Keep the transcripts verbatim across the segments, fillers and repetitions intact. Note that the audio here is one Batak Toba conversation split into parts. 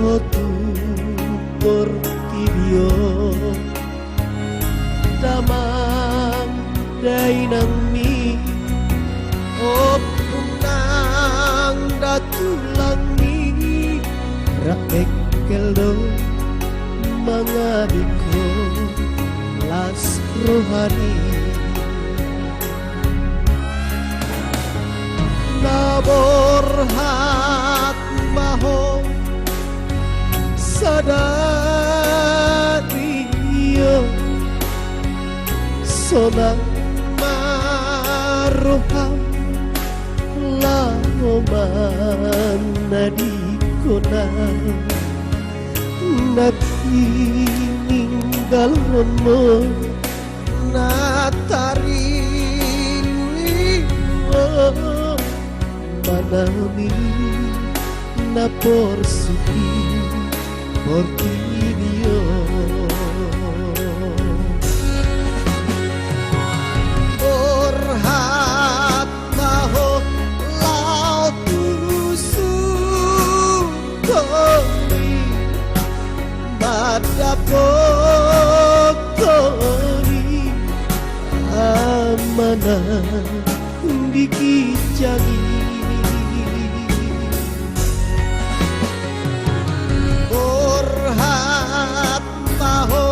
Ho tu portibi on, damang dainangmi, ompung nang da tulangmi, rap bengkel do mangadingkon las rohani. Na borhat ma ho sadari on, sonang ma roham laho manadingkon au. Na tininggalhon on na tarilu i, o, manaon i na porsuk i portibi on. Borhat ma ho laho tu surgo i, mandapothon i Amana di ginjang i. Borhat ma ho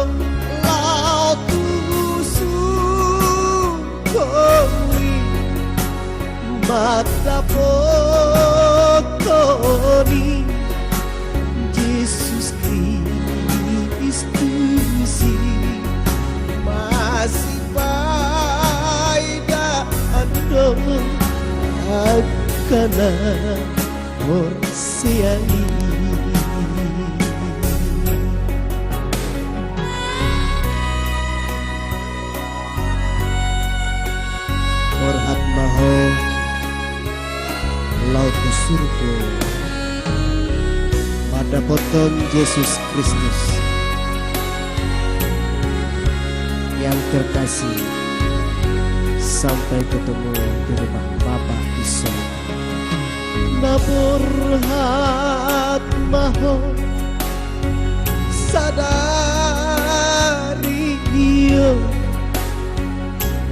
laho tu surgo i, mandapothon i Jesus Kristus i. Masipaidaan do angka na porsea i. Borhat ma ho laho tu surgo, mandapothon Jesus Kristus yang terkasih, sampai ketemu di rumah Bapa di surga. Na borhat ma ho sadari on,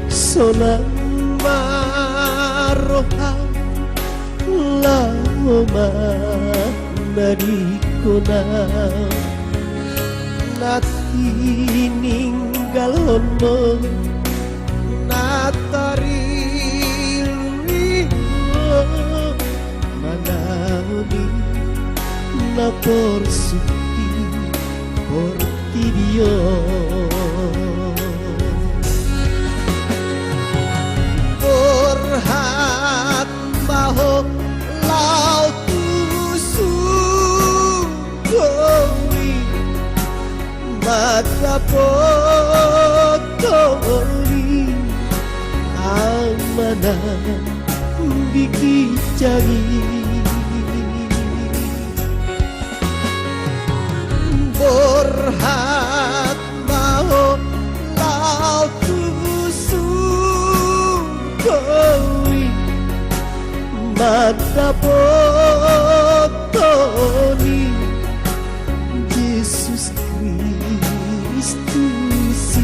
sonang ma roham laho manadingkon au. Na tininggalhon on na tarilu i, o, manaon i na porsuk i portibi on. Borhat ma ho laho tu surgo i, mandapothon i Amana di ginjang i. Borhat ma ho laho tu surgo i, mandapothon i Jesus Kristus i.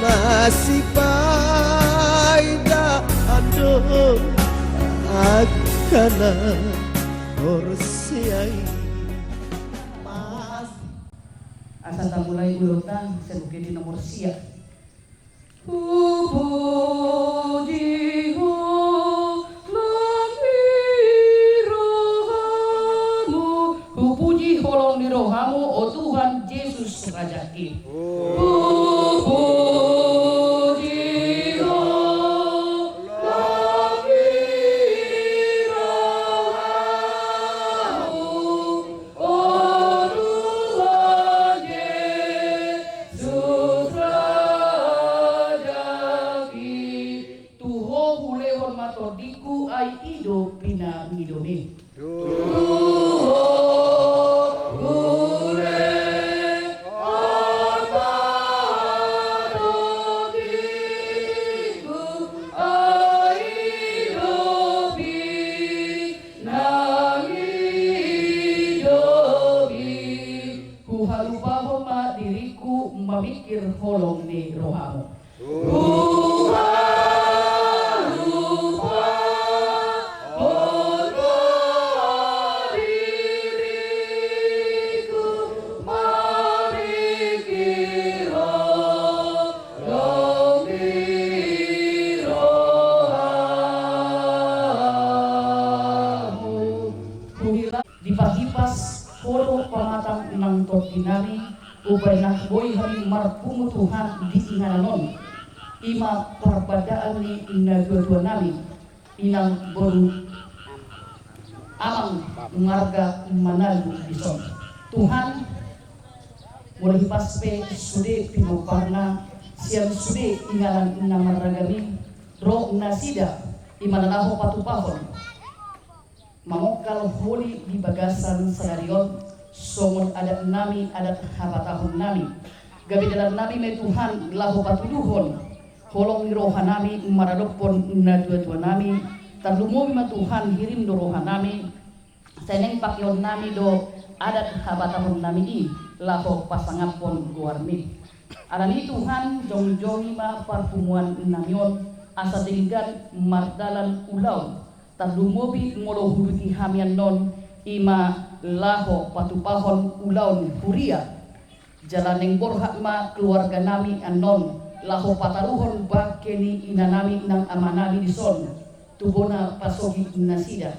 Masipaidaan do angka na porsea i. Asa tamulai ulaonta, sian buku di nomor sia. Hupuji ho holong ni rohamu, hupuji holong ni rohamu, o Tuhan Jesus Raja i. Hupuji ho holong ni rohamu, o Tuhan Jesus Raja i. Tu ho hulehon ma tondingku, ai i do pinangidomi. Tu ho hulehon ma tondingku. mamingkir holong ni rohamu. Huhalumpang ma diriku mamingkir holong ni rohamu. Huhilala dipahipas Ho do pamatang nang tondi nami, umbahen na boi hami marpungu Tuhan di inganan on. I ma parbandaan ni natuatua nami, inang boru amang marga Manalu dison. Tuhan, molo hipas pe sude pinomparna, sian sude inganan na marragam i, ro nasida, i ma na laho patupahon mangongkal holi di bagasan sadari on, songon adat nami, adat habatahon nami. Gabe dalan nami ma i Tuhan laho patuduhon holong ni roha nami maradophon natuatua nami. Tarlumobi ma Tuhan hirim do roha nami, sai naeng pakeon nami do adat habatahon nami i laho pasangaphon goarmi. Alani i Tuhan, jongjongi ma parpunguan nami on, asa denggan mardalan ulaon. Tarlumobi molo huduti hami annon, i ma laho patupahon ulaon huria. Jala naeng borhat ma keluarga nami annon, laho pataruhon bangke ni ina nami nang ama nami dison, tu bona pasogit nasida.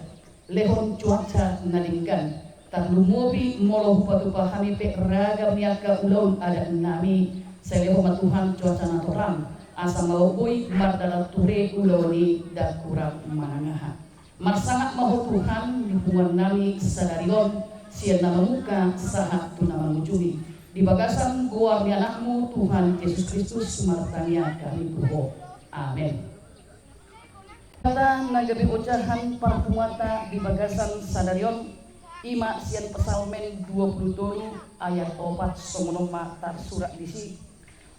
Lehon cuaca na denggan, tarlumobi molo hupatupa hami pe ragam ni angka ulaon adat nami, sai lehon ma Tuhan cuaca na torang, asa molo boi mardalan ture ulaon i ndang hurang manang aha. Marsangap ma Ho Tuhan di punguan nami sadari on, sian na mamungka sahat tu na mangujungi. Di bagasan goar ni Anakmu Tuhan Jesus Kristus martangiang hami tu Ho. Amen. Hata na gabe ojahan parpunguanta di bagasan sadari on, i ma sian Psalmen dua pulu tolu ayat opat, songon on ma tarsurat disi.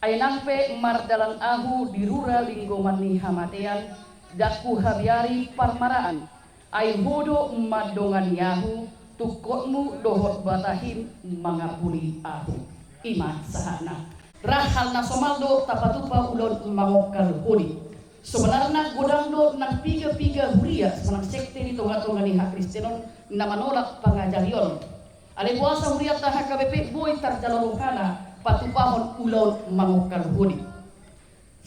Ai nang pe mardalan ahu di rura linggoman ni hamatean, ndang huhabiari parmaraan. Ai Ho do mandongani ahu, tungkotmu dohot batahim mangapuli ahu. I ma sahatna. Ra hal na somal do tapatupa ulaon mangongkal holi. Sebenarna godang do nang piga-piga huria manang sekte di tonga-tonga ni hakristenon na manolak pangajarion. Alai boasa hurianta H K B P boi tarjalo rohana patupahon ulaon mangongkal holi.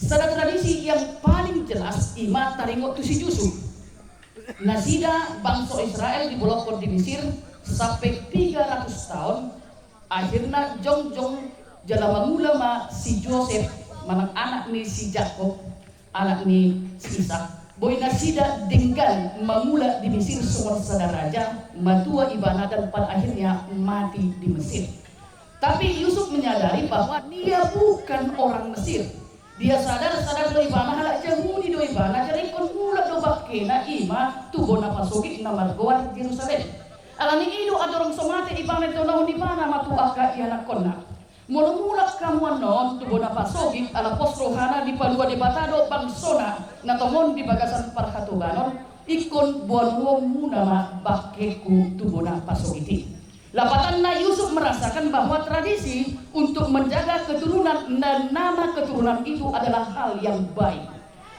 Sada tradisi yang paling jelas i ma taringot tu si Jusup. Nasida bangso Israel dibolongkon di Misir sampe piga ratus taon, akhirna jongjong jala mangula ma si Josep manang anak ni si Jakob, anak ni si Isak. Boi nasida denggan mangula di Misir songon sada raja, matua ibana dan pada akhirnya mati di Mesir. Tapi Yusuf menyadari bahwa dia bukan orang Mesir. Dia sadar, sadar do ibana halak Jahudi do ibana, jadi ingkon mulak do bangkena i ma tu bona pasogit na margoar Jerusalem. Alani i do andorang so mate ibana, ditonahon ibana ma tu angka ianakhonna. Molo mulak hamu annon tu bona pasogit, ala pos rohana dipalua Debata do bangsona na tongon di bagasan parhatobanon, ingkon boanonmuna ma bangkeku tu bona pasogit i. Lapatanna, Yusuf merasakan bahwa tradisi untuk menjaga keturunan dan nama keturunan itu adalah hal yang baik.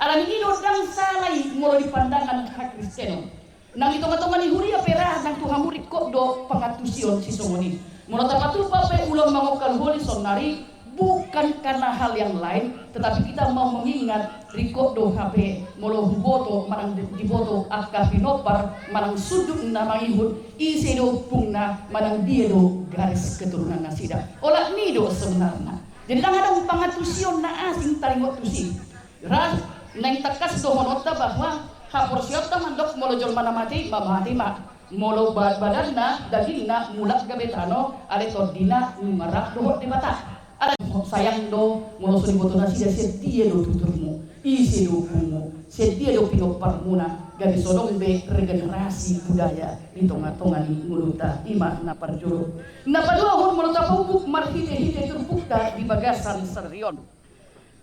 Alani i do ndang sala i molo di pandangan hakristenon. Nang di tonga-tonga ni huria pe ra nang tu hamu ringkot do pangantusion sisongon i. Molo tapatupa pe ulaon mangongkal holi saonnari, bukan karena hal yang lain, tetapi kita mau mengingat, ringkot do hape molo huboto manang di-, diboto angka pinompar manang sundut na mangihut, ise do ompungna manang dia do garis keturunan nasida. Olat ni do sebenarna. Jadi ndang adong pangantusion na asing taringot tusi. Ra naeng tangkas dohononta bahwa haporseaonta mandok molo jolma na mate, ma mate ma. Molo ba-, badanna, dagingna, mulak gabe tano, alai tondina nunga rap dohot Debata. Alai sayang do, molo so diboto nasida, sian dia do tuturmu, ise do ompungmu, sian dia do pinomparmuna, gabe so adong be regenerasi budaya di tonga-tonga ni ngolunta, i ma na parjolo. Na paduahon, molo tapaupuk marhite-hite turpukta di bagasan sadari on.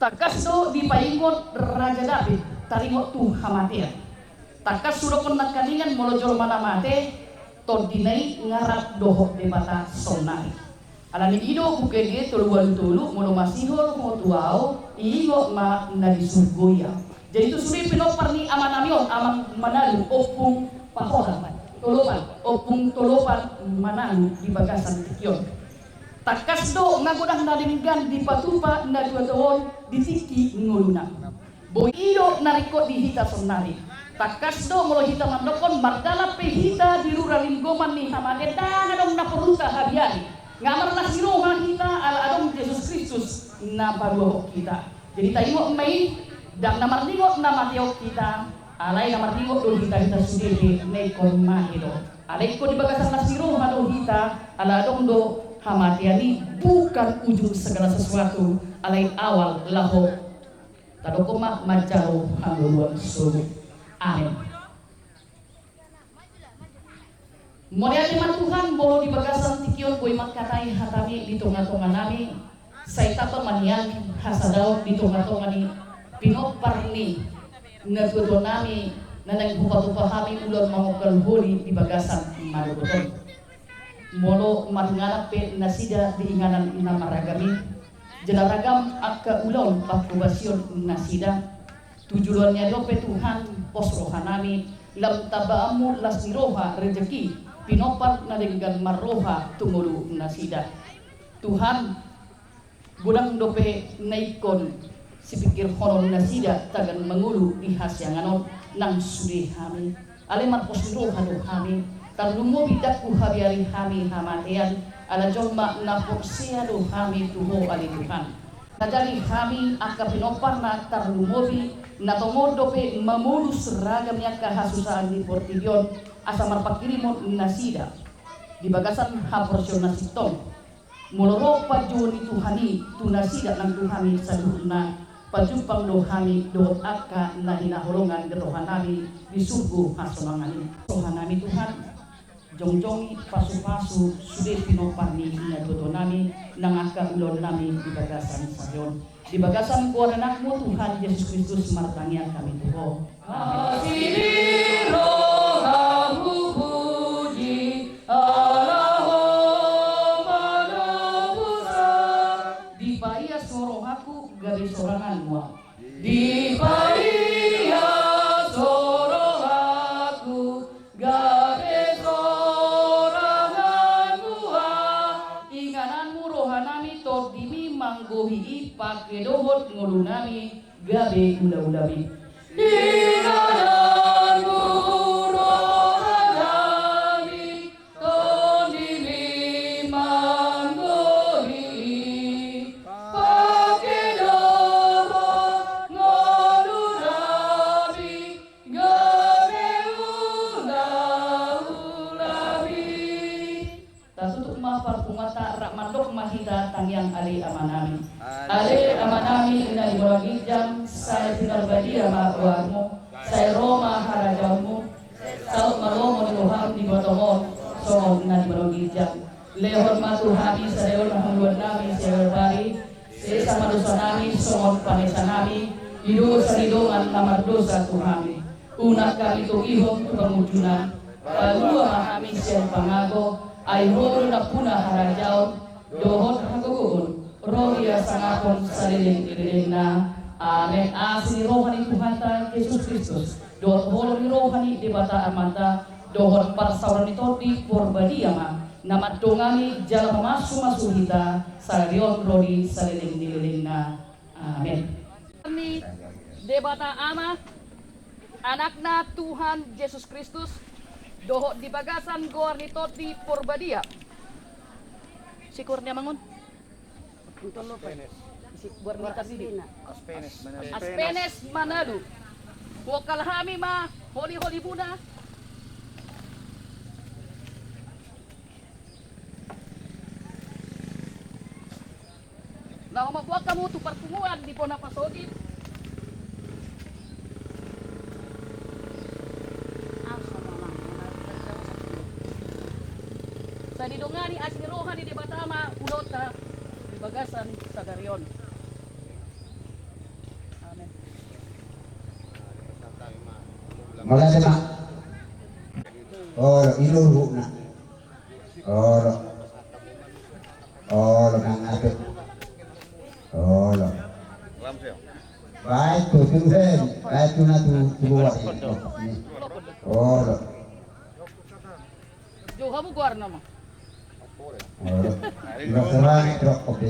Tangkas do dipaingot Raja Daud taringot tu hamatean. Tangkas hudokkon nangkiningan molo jolma na mate, tondina i nunga rap dohot Debata saonnari. Alani i do buku ende tolu ualu tolu, molo masihol ho tu ahu, iingot ma na di surgo ia. Jadi tu sude pinompar ni amanami on, Amang Manalu, Ompung Paholan, Tolopan, Ompung Tolopan Manalu di bagasan tingki on. Tangkas do nga godang na denggan dipatupa na tuatua on di tingki ngoluna. Boi i do na ringkot di hita saonari. Tangkas do molo hita mandokkon mardalan pe hita di rura linggoman ni hamatean, ndang adong na porlu tahabiari. Nga marlas ni roha hita ala adong Jesus Kristus na paluahon hita. Jadi taingot ma i, ndang na marningot na matehon hita, alai na marningot do hita, hita sude pe na ingkon mate do. Alai ingkon di bagasan las ni roha do hita, ala adong do hamatean i bukan ujung segala sesuatu, alai awal laho tadok ma manjalo hangoluan sogot. Amen. Mauliate ma Tuhan, molo di bagasan tingki on boi mangkatai hatami di tongatonganami, sai tamba ma nian hasadaon di tongatonga ni pinompar ni natuatuanami, na naeng hupatupa hami ulaon mangongkal holi di bagasan manogot on. Molo marngaran pe nasida di inganan na marragam i, jala ragam angka ulaon panghobasion nasida, tu joloan ni ari on pe Tuhan, pos rohanami, lam tambaanmu las ni roha rejeki, pinompar na denggan marroha tu ngolu nasida. Tuhan, godang dope na ingkon sipingkirhonon nasida tagan mangolu di hasiangan on nang sude hami. Alai marpos ni roha do hami, tarlumobi ndang huhabiari hami hamatean, ala jolma na porsea do hami tu Ho ale Tuhan. Na jadi hami angka pinomparna, tarlumobi na tongon dope mamolus ragam ni angka hasusaan di portibi on, asa marpangkirimon nasida di bagasan haporseaon na sintong. Molo ro panjouon ni Tuhan i tu nasida nang tu hami saluhutna, pajumpang do hami dohot angka na hinaholongan ni rohanami di surgo hasonangan i. Rohanami Tuhan, jongjongi pasupasu sude pinompar ni natuatuanami nang angka ulaonnami di bagasan sadari on. Di bagasan goar ni Anakmu Tuhan Jesus Kristus martangiang hami tu Ho. Amen. Asi ni roham hupuji, ala Ho manobusa. Dipaias ho rohangku gabe soranganmu ahu. Dipaias ho rohangku gabe soranganmu ahu. Ingananmu rohanami, tondimi manggohi i, pangke dohot ngolunami gabe ulaulami. Ingananmu rohanami, tondimi manggohi i, pangke dohot ngolunami gabe ulaulami. Tatutup ma parpunguanta, rap mandok ma hita tangiang Ale Amanami. Ale Amanami na di banua ginjang, sai pinarbadia ma goarmu, sai ro ma harajaonmu, saut ma lomo ni roham di banua tonga on songon na di banua ginjang. Lehon ma tu hami sadari on hangoluannami sian ari on, sesa ma dosanami songon panesanami di dosa ni dongan na mardosa tu hami. Unang hami togihon tu pangunjunan, palua ma hami sian pangago, ai Ho do nampuna harajaon dohot hagogoon, ro di hasangapon saleleng ni lelengna. Amen. Asi ni roha ni Tuhanta Jesus Kristus, dohot holong ni roha ni Debata Amanta, dohot parsaoran ni Tondi Porbadia ma na mandongani jala mamasumasu hita sadari on ro di saleleng ni lelengna. Amen. Ni Debata Ama, Anakna Tuhan Jesus Kristus, dohot di bagasan goar ni Tondi Porbadia. Si Kurnia mangun. Goar ni Tondi. Aspenes Manalu. Aspenes Manalu. Huongkal hami ma holiholimuna. Laho mambuat hamu tu parpunguan di bona pasogit. Sai didongani asi ni roha ni Debata ma ulaonta di bagasan sadari on. Amen. Mauliate ma. Olo, i do luhutna. Olo. Olo. Tuna tu, tu bawah ni. Olo. Jauh hamu goarna ma. Olo. Nggak serang, trok kopi.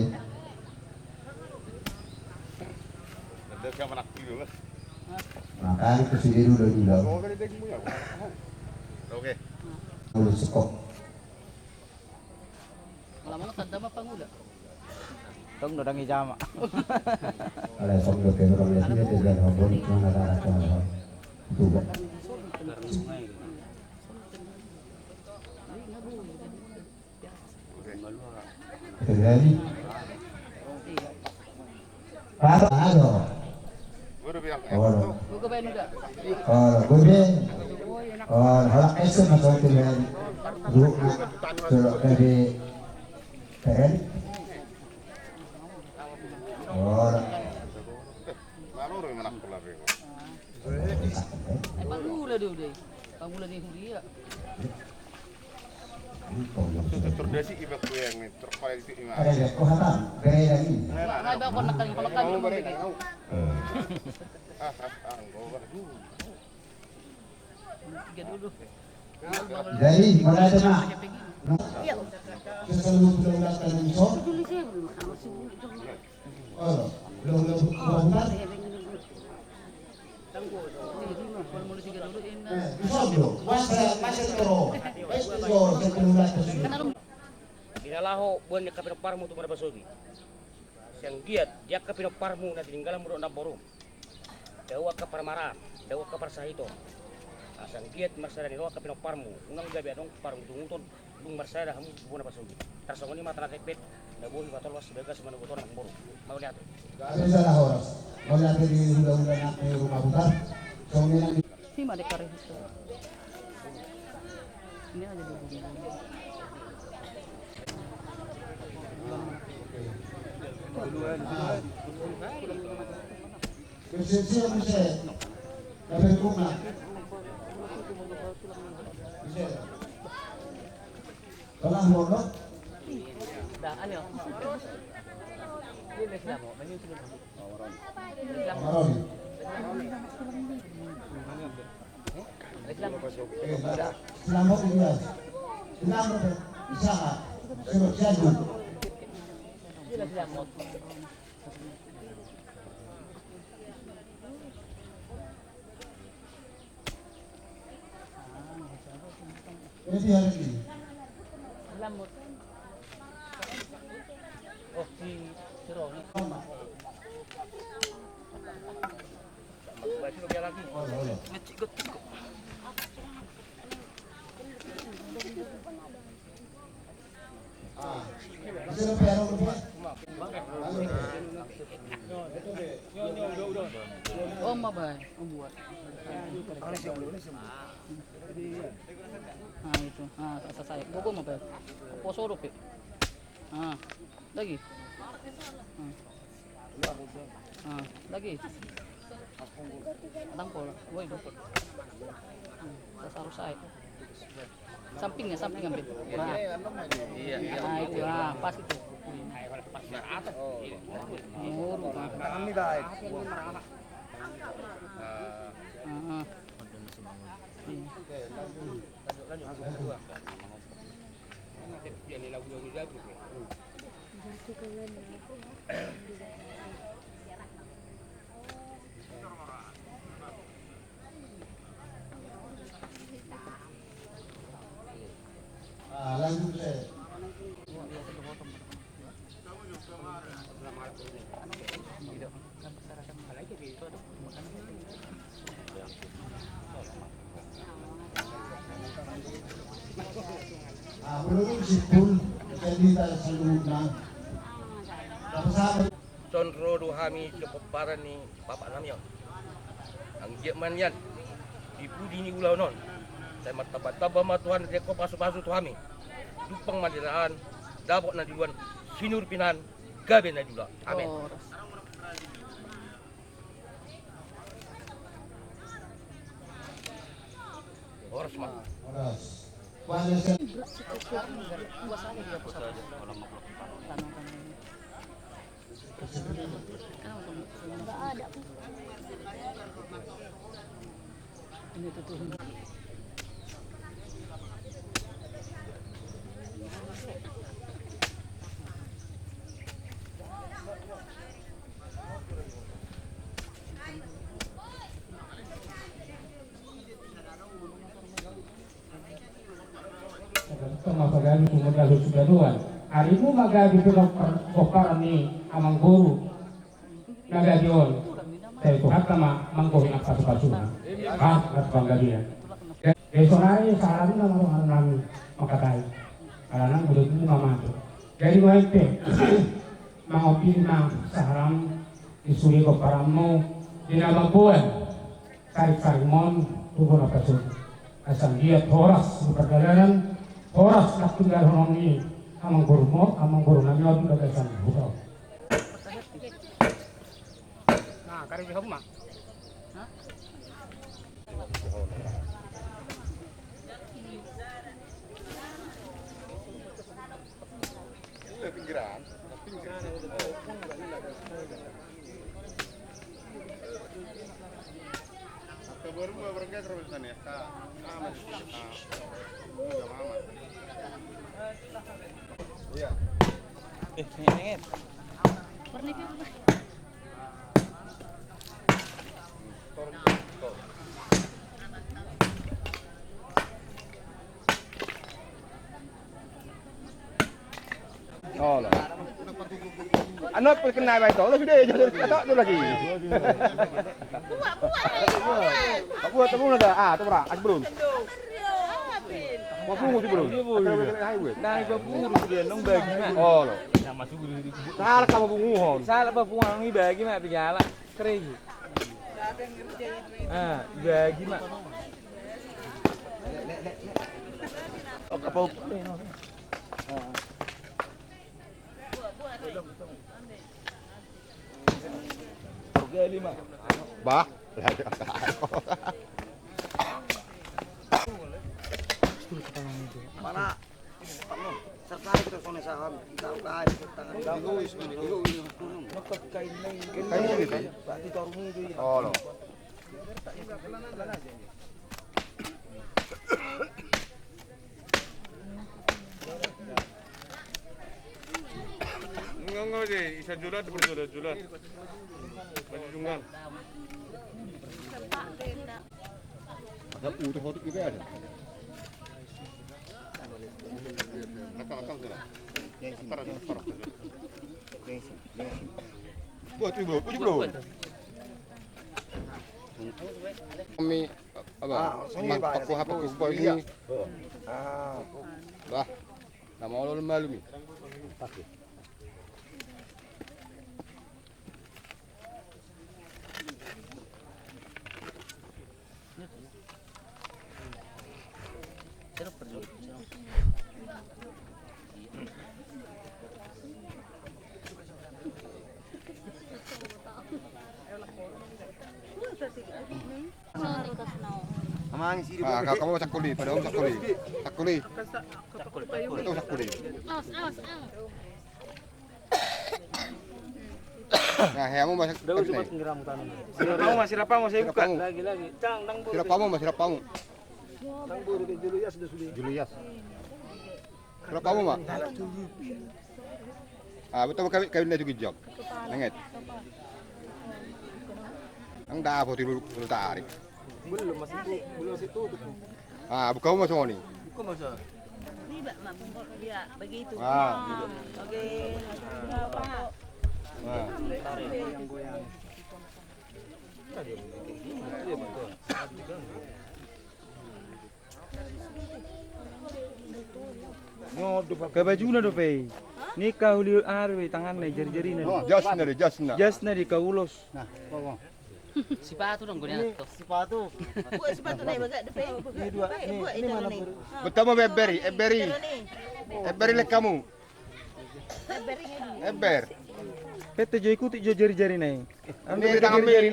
Makanya ke sini dulu, dulu. Oke. Dulu sekop. Lama tanda ma pangula. Tong dodang i jama. Alai tong do ke orang lihat dia, dia bilang, "Hambon, mana darah kau?" Tuh. Terjadi. Parah, aduh. Olo. Olo, gue be. Olo, halak S M atau tulen. Lu, solo ke di P L. Olo. Pangula do dei. Pangula ni huria. Tordasi iba ku yang terkait itu ima. Ada ya, ku hatam, beda ini. Ada kau nak kali, kau nak kali. Ah, ah, ah, enggak, enggak. Tiga dulu. Jadi, mulai tu, nah. Iya. Sesuatu pergulatan yang so. Dulu saya belum, kalau sebelum itu. Olo, olo, olo, olo. Eh, di son do, masa, masa toro. Di na laho boan ni angka pinomparmu tu Muara Basogi. Sai anggiat di angka pinomparmu na tininggalanmu dohot namborum, dao angka parmaraan, dao angka parsahiton. Asa anggiat marsada ni ro angka pinomparmu, unang gabe adong parungutunguton. Dung marsada hamu tu bona pasogi. Tarsongon i ma tana tepet na boi patolhas di bagas manogot on, namboru. Mauliate. Gabe sada horas. Mauliate di hulahula nang di Rumah Butar. Songon i nang di. Ini ada di bumi. Bersiap-siap, Michel. Gabe rumah. Michel. Tengah bondo. Dah, anu. Ini Islam, mau menyusul. Amaroni. Islam. Eh, dah. Islam mau dia. Islam mau dia. Usaha. Suruh jago. Islam mau. Jadi hari ini. Lamut. Oh, si, si Roni. Baca dia lagi. Oh, iya, iya. Ngecik gue tiko. Oh, ma bae, oh, buat. Ah, itu. Ah, sa-, sa-, saya. Gua, gua ma bae. Poso dope. Ah, lagi. Ah. Ah, lagi. Tangkol, woi, dukut. Hmm, sasaru sai. Sampingnya, samping ambil. Nah. Iya, iya. Nah, itu, nah, pas itu. Nguruk, nah. Tangan nih, guys. Ah, ah. Iya. Ah, lanjut, eh. Ah, belum simpul, jadi tak seluruhnya. Tapi sahabat. Son ro do hami sian pomparan ni bapak nami on. Anggiat ma nian di pudi ni ulaon on, sai martamba-tamba ma Tuhan, dengke pasupasu tu hami. Jumpang ma di rahan, dapot na di uluan, sinur pinahan, gabe na di ulaon. Amin. Horas. Horas ma. Horas. Puasa. Tong ma pagabi tu modal sudadoan. Arimu ma gabi pe pomparan ni amangboru na gabe on. Sai Tuhanta ma manggohi na pasupasuna. Ah, na panggabean. Jadi sonari sahalani na marroha nami mangkatai. Alana mudut ni mamajo. Jadi nuaeng pe mangopi ma sahalam di sude pomparanmu di na mamboan. Sarik-sarik mon tu bona pasu. Asa anggiat horas di pardalanan, horas na tinggalhonon ni amangborumu, amangboru nami on di bagasan huta on. Nah, karejo hamu ma. Iya, pinggiran. Pinggiran. Angka baru mau berangkat terus nih, ya. Angka aman. Angka aman. Iya. Eh, ini, ini. Pernah ke rumah. Olo. Anu, perkenal baik, olo sudah, jadi kata tu lagi. Buat temu ada, ah, tu pernah, as belum. Mau pungu tu belum. Nah, gua pungu tu dia, nong bagi, Mak. Olo. Salah kamu punguhon. Salah, Pak, pungu ni bagi, Mak, bagi ala. Keren. Ah, bagi, Mak. Oke, lima. Bah. Mana? Sertai kita songon saham. Kita udah tangan. Kain ini. Berarti tarung itu ya. Oh, lo. Enggak, enggak, deh. Isa jula, dua jula, jula. Baju junggal. Ada utuh hotik juga ada. Akal, akal, sudah. Akal, akal. Buat, bro, bro. Kami, apa? Ah, sini, Pak. Paku apa, paku apa ini? Iya. Ah. Wah, nama Allah maklum ini. Amang, sini, ah, kau, kau mau cakuli, pada om cakuli. Cakuli. Cakuli, cakuli. Kau cakuli. Awas, awas, awas. Nah, ya, mau masak. Udah, udah, buat ngeram tanam. Sirap hamu ma, sirap hamu, saya buka. Sirap hamu. Lagi, lagi. Cang, nang buru. Sirap hamu ma, sirap hamu. Nang buru, Julias, sudah, sudah. Julias. Sirap hamu ma. Ah, betul, kami, kami na tu ginjang. Nanget. Nang dapot dulu, dulu tarik. Belum, masih tu-, belum, masih tutup. Ah, buka hamu ma songon i. Buka hamu ma songon i. Ini, Pak, Mak, bungkuk dia begitu. Ah. Oke. Ah. Ke bajuna dope i. Ni kahuli arbe tanganna i, jari-jarina. Oh, jasna di, jasna. Jasna di, kaulos. Nah, kau. Sipatu dong, gue lihat tuh. Sipatu. Buat sipatu na i, bagak dope. Ini dua. Ini, ini mana? Betama emberi, emberi. Emberi lek hamu. Ember. Pete jo ikuti jo jari-jarina i. Ini tangan emberi,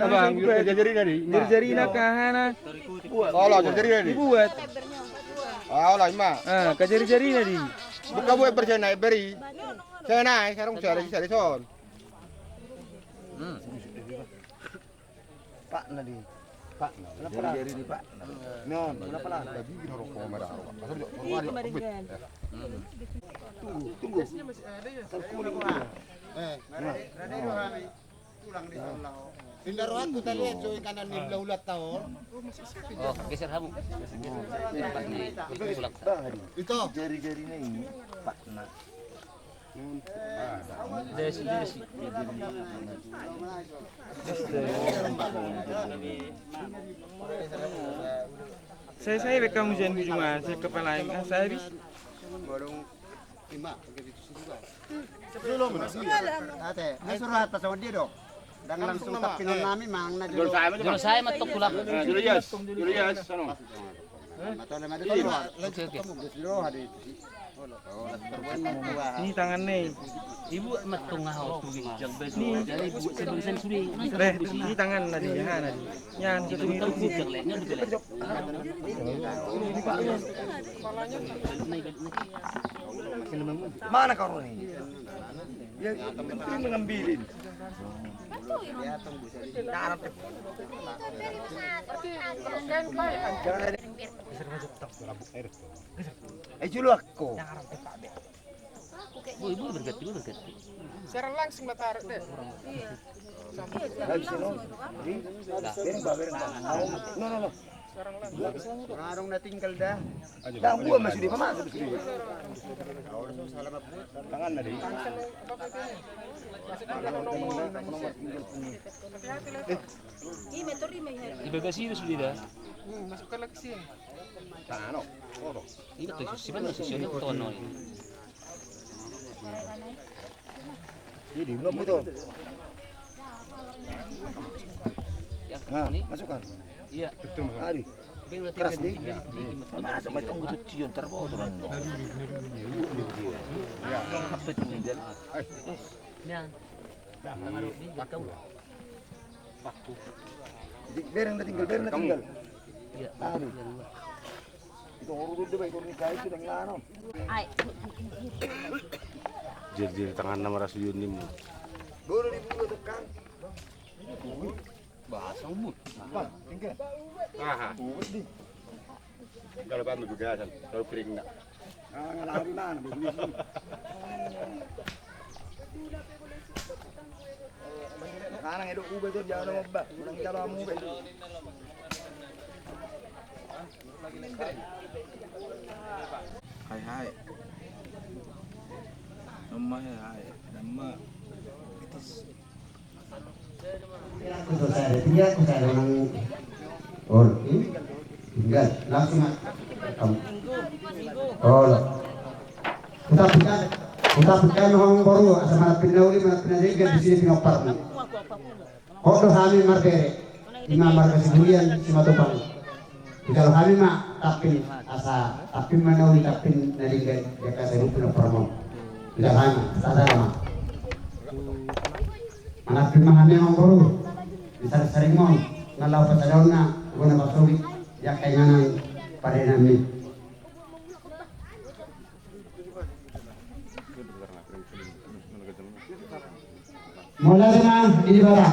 jari-jarina di. Jari-jarina kahana. Olo, jari-jarina di. Dibuat. Ah, olo, ima. Ah, ka jari-jarina di. Buka buat emberi, emberi. Sana, sarung, sana, sana, son. Pak na di. Pak na. Kenapa lah? Jari-jari di pak. Non, kenapa lah? Lagi gini rokok merah, rokok. Masa dia, rokok dia, rokok. Tunggu, tunggu. Terkulik. Eh, nah. Pinda rohangku tadi ya, coy, kanan ni belah ulat taon. Oh, geser hamu. Itu. Jari-jarinya ini, Pak. Nah. Desi, desi. Saya, saya rekam hujan di rumah, saya kepala, ah, saya habis. Ate, na suruh atas sama dia dong. Dang langsung tapi nami mang na jolo. Jolo saya ma tok tulak. Jolo Yas, jolo Yas, sono. Mata na mata. Oke, oke. Jolo hadi. Ni tangan ni. Ibu ma tok nga hau tu ginjang be. Ni. Jadi ibu sebengsen suri. Re, ni tangan na di, ya na di. Yan, satu itu. Mana kau ni? Ya, itu mengambilin. Eh, julu aku. Ibu berganti, ibu berganti. Siaran langsung lah tarik deh. Iya. Ngarung na tinggal dah. Dah gua masih di mana? Masih di. Tangan tadi. Di bagasi itu sudah dah. Masukkan lagi sini. Tangan, oh. Ini tuh, si mana sih, si ini tuh, no. Jadi, belum betul. Nah, masukkan. Iya. Betul, Mas. Ari. Keras nih. Masa main tunggu tuh cion terbawa tuh. Apa itu, Miguel? Nah. Bereng na tinggal, bereng na tinggal. Iya. Aduh. Itu urut udah baik urut nikah itu dengan anu. Ai. Jir-jir tangan nama Rasul Yuni mu. Guru di bulu tekan. Bahasa umur. Apa? Tinggal. Aha. Urut di. Kalau kami begasan, kalau kering nak. Ah, ngalari nang, begitu. Nang edo ube tu jalo ba, nang jalo amu be. Hai, hai. Nama hai, hai. Nama. Itis. Kusada dia, kusada nang. Oh, ini tinggal langsung. Kamu. Oh, lo. Kutapikan, kutapikan hong boru, asa mana pinda uli, mana pinda denggan di sini pinompar ni. Kok do hami marbere, ima marga Siburian, Simatupang. Tinggal hami ma tampin, asa tampin ma na uli tampin na denggan, jaka seru pinompar mo. Tinggal hami, asa ma. Manampi ma hami amang boru di sari-sari on, na laho pasadaonna, gona pasogit, jaka inganan parenami. Mauliate ma di Debata.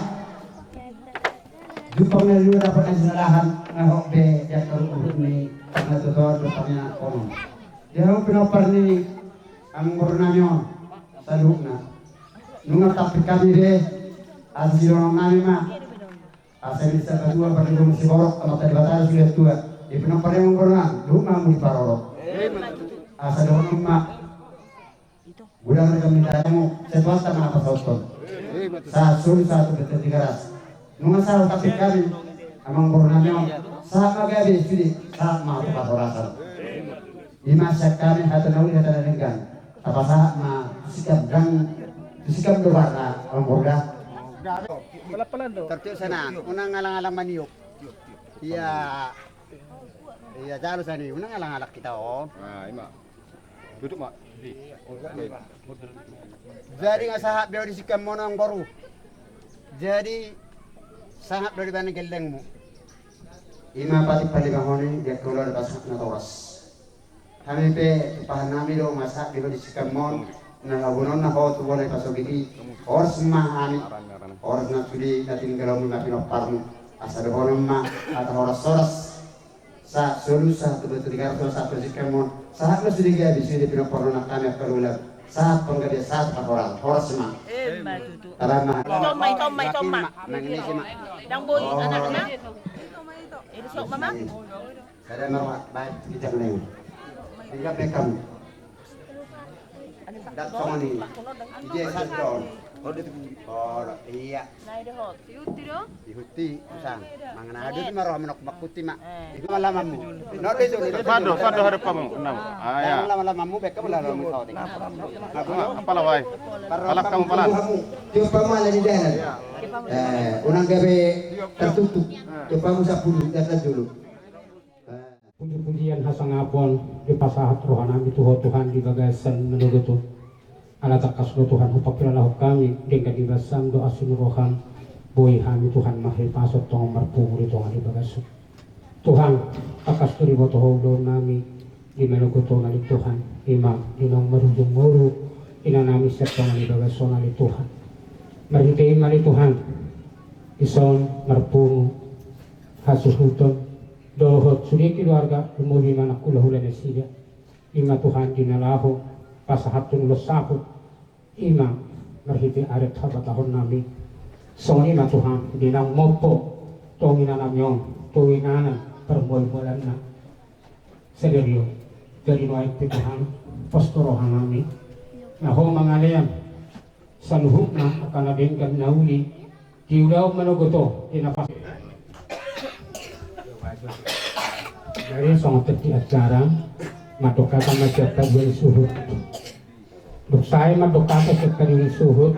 Jumpang na dua dapot na sinalahan, na hot be di angka ruhut ni na tutuan jumpangna konon. Di hamu pinompar ni amang boru nami on saluhutna. Nunga tampik hami be, asa sidongan nami ma. Asa ni satua parlindung siborok, amanta Debata do sude tua. Di pinompar ni amang boru nami, dohot ma hamu diparorot. Asa dohonon ma. Godang ragam ni taramu, sai tu hata ma na pasauthon. Sahat solu sahat tu Tigaras. Nunga sahat tampik hami, amang boru nami on, sahat ma gabe sude, sahat ma tu parhorasan. Ima sian hami hata na uli hata na denggan. Tapasahat ma tu sikam, dang tu sikam do barna, amang boru da. Tartiop sana, unang alang-alang maniop. Iya. Iya, jalo sani, unang alang-alang hita on. Nah, ima. Duduk ma. Jadi nga sahat be di sikam on amang boru. Jadi sahat do di bani gellengmu. Ima patik palimahon i, dia keluar pas na toras. Hami pe tumpahan nami do nga sahat be di sikam on. Na labuanonna ho tu bona i pasogit i. Horas ma hami. Horas na sude na tininggalonmu ma pinomparmu. Asa dohonon ma hata horas-horas. Sa solu sa tu batu di karso sa tu sikamon. Sahat ma sude gabe sude pinomparmuna hami angka lula. Sahat panggabean sahat pahoras. Horas ma. Emma tutu. Tama ma. Itom ma, itom ma, itom ma. Manginisi ma. Dang boi anakna. Ido sok mama. Sada ma baik kita leng. Tinggal bekam. Dat songon i. Ije sadon. Oh, iya. Ihuti, usang. Mangan adu ma roha menok makuti ma. Ihu ma lamanmu. Norde suni. Sado, sado hari pamu. Enam. Ah, ya. Lama-lamamu bekam lamanmu saudi. Apa lawai? Palak kamu palas. Tiup pamu ala di dalam. Eh, unang gabe tertutup. Tiup pamu sapuluh, datang dulu. Puji-pujian hasangapon dipasahat rohanami tu Ho Tuhan di bagasan manogot on. Ala tangkas do Tuhan hupakilalahon hami, denggan ni basam dohot asi ni roham, boi hami Tuhan marhipason tongon marpungu di tonga ni bagas on. Tuhan, tangkas do diboto Ho ulaonnami di manogot on ale Tuhan, ima di naung marujung ngolu inanami sian tonga ni bagas on ale Tuhan. Marhite i ma ale Tuhan, dison marpungu, hasuhuton, dohot sude keluarga, lumobi ma nang hulahula nasida. Ima Tuhan di na laho pasahathon ulos saput, ima marhite adat habatahonnami. Songon i ma Tuhan di naung mompo tong inanami on tu inganan parmual-mualanna. Sadari on, jadi nuaeng pe Tuhan, pos do rohanami na Ho mangalean saluhutna angka na denggan na uli di ulaon manogot on di na pas. Jadi songon tadi acara mandok hata ma sian paduan suhut. Dung sae mandok hata sian paduan suhut,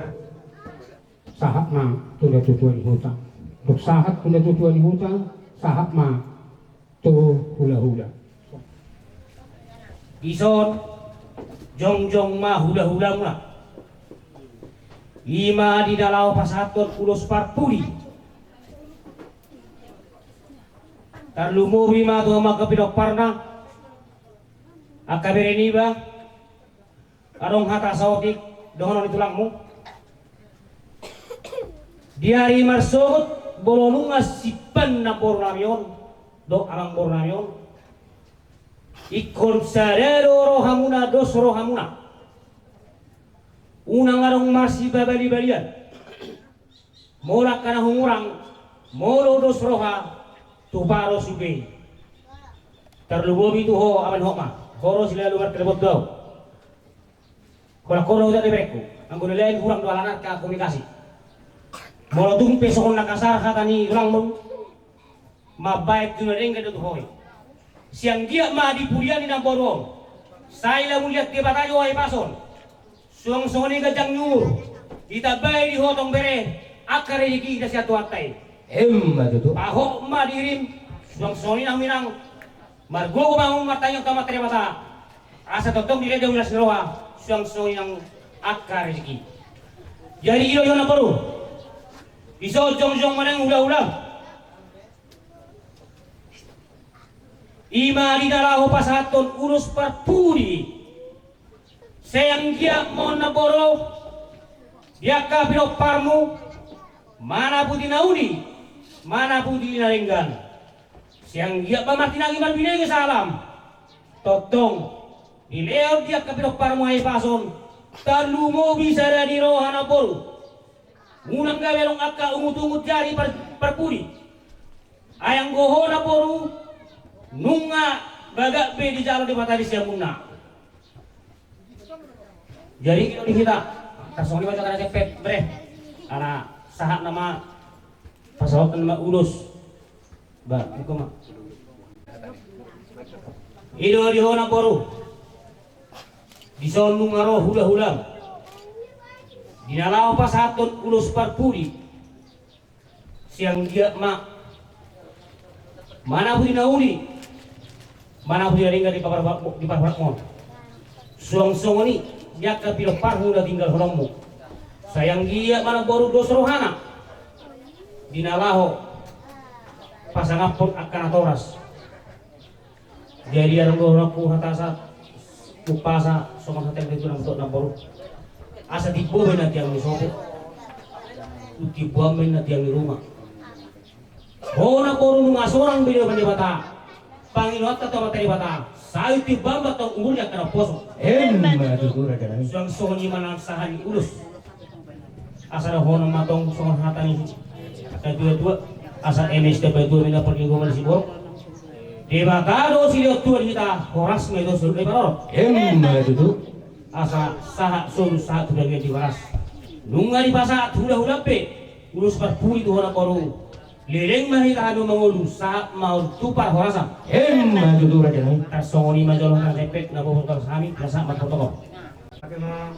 sahat ma tu natuatua ni huta. Dung sahat tu natuatua ni huta, sahat ma tu hulahula. Dison jongjong ma hulahulamuna. Ima di na laho pasahathon ulos parpudi. Tarlumobi ma tu hamu angka pinomparna, angka bere niba. Adong hata saotik dohonon ni tulangmu. Di ari marsogot molo nunga simpan namborunami on dohot amangborunami on, ingkon sada do rohamuna, dos rohamuna. Unang adong marsipabalibalian. Molo angka na hurang, molo dos roha, tupa do sude. Tarlumobi tu ho, amang, hot ma. Ho do silalu martelepon tu au. Holan ho do huta di berengku. Anggo na lain hurang do alana angka komunikasi. Molo tung pe songon na kasar hata ni tulangmu, mambaen tu na denggan do tu ho i. Sian dia ma di pudian ni namboru on. Sai lam uliat Debata jo hahipason. Suang songon i ganjang ni umur, ditambai di ho tong bere angka rejeki na sian Tuhanta i. Emma tutu. Pahot ma dirim, suang songon i nang inang, margogo ma hamu martangiang tu Amanta Debata, asa tongtong dilehon las ni roha, suang songon i nang angka rejeki. Jadi i do, i do namboru. Dison jongjong ma nang hulahula. Ima di na laho pasahathon ulos parpudi. Sai anggiat ma on namboru, di angka pinomparmu, manaputi na uli, manaputi na denggan. Sai anggiat ma martinangi marbinege salam. Tongtong dilehon di angka pinomparmu hahipason, tarlumobi sada ni roha namboru. Unang gabe adong angka ungut-ungut jari par-, parpudi. Ai anggo ho namboru, nunga bagak be dijalo Debata di siamunna. Jadi i do di hita. Tarsongon i ma jo hata na jempek, bere. Ala sahat nama pasahathon nama ulos. Ba, iko ma. I do di ho namboru. Dison nunga ro hulahulam. Di na laho pasahathon ulos parpudi. Sai anggiat ma manaputi na uli, manaputi na denggan di paparpar-, di paparpar on. Suang songon i di angka pinomparmu na tinggal holongmu. Sai anggiat ma namboru dos rohana. Di na laho pasangaphon angka natoras. Jadi adong do rohangku hata sa, umpasa, songon hata ni tulang tu namboru. Asa timbo be na tiang ni sopo, tung timboan be na tiang ni ruma. Ho na boru, nunga sorang be dioban Debata pangidoanta tu Amanta Debata, sai timbo ma tong umurna angka na poso. Emma tutu raja nami. Suang songon i ma nang sahat ni ulos. Asa dohonon ma tong songon hata ni natuatua, asa eme sitiap tua mina parlinggoman ni siborok. Debata do silehon tua di hita, horas ma i do solu na iparorot. Emma tutu. Asa sahat solu sahat tu bagian ni horas. Nunga dipasahat hulahula pe ulos parpudi tu ho na boru. Leleng ma hita hamu mangolu, sahat ma on tu parhorasan. Emma tutu raja nami. Tarsongon i ma jolo, nang sepek na bobo tong sami na sahat ma protokol. Ate ma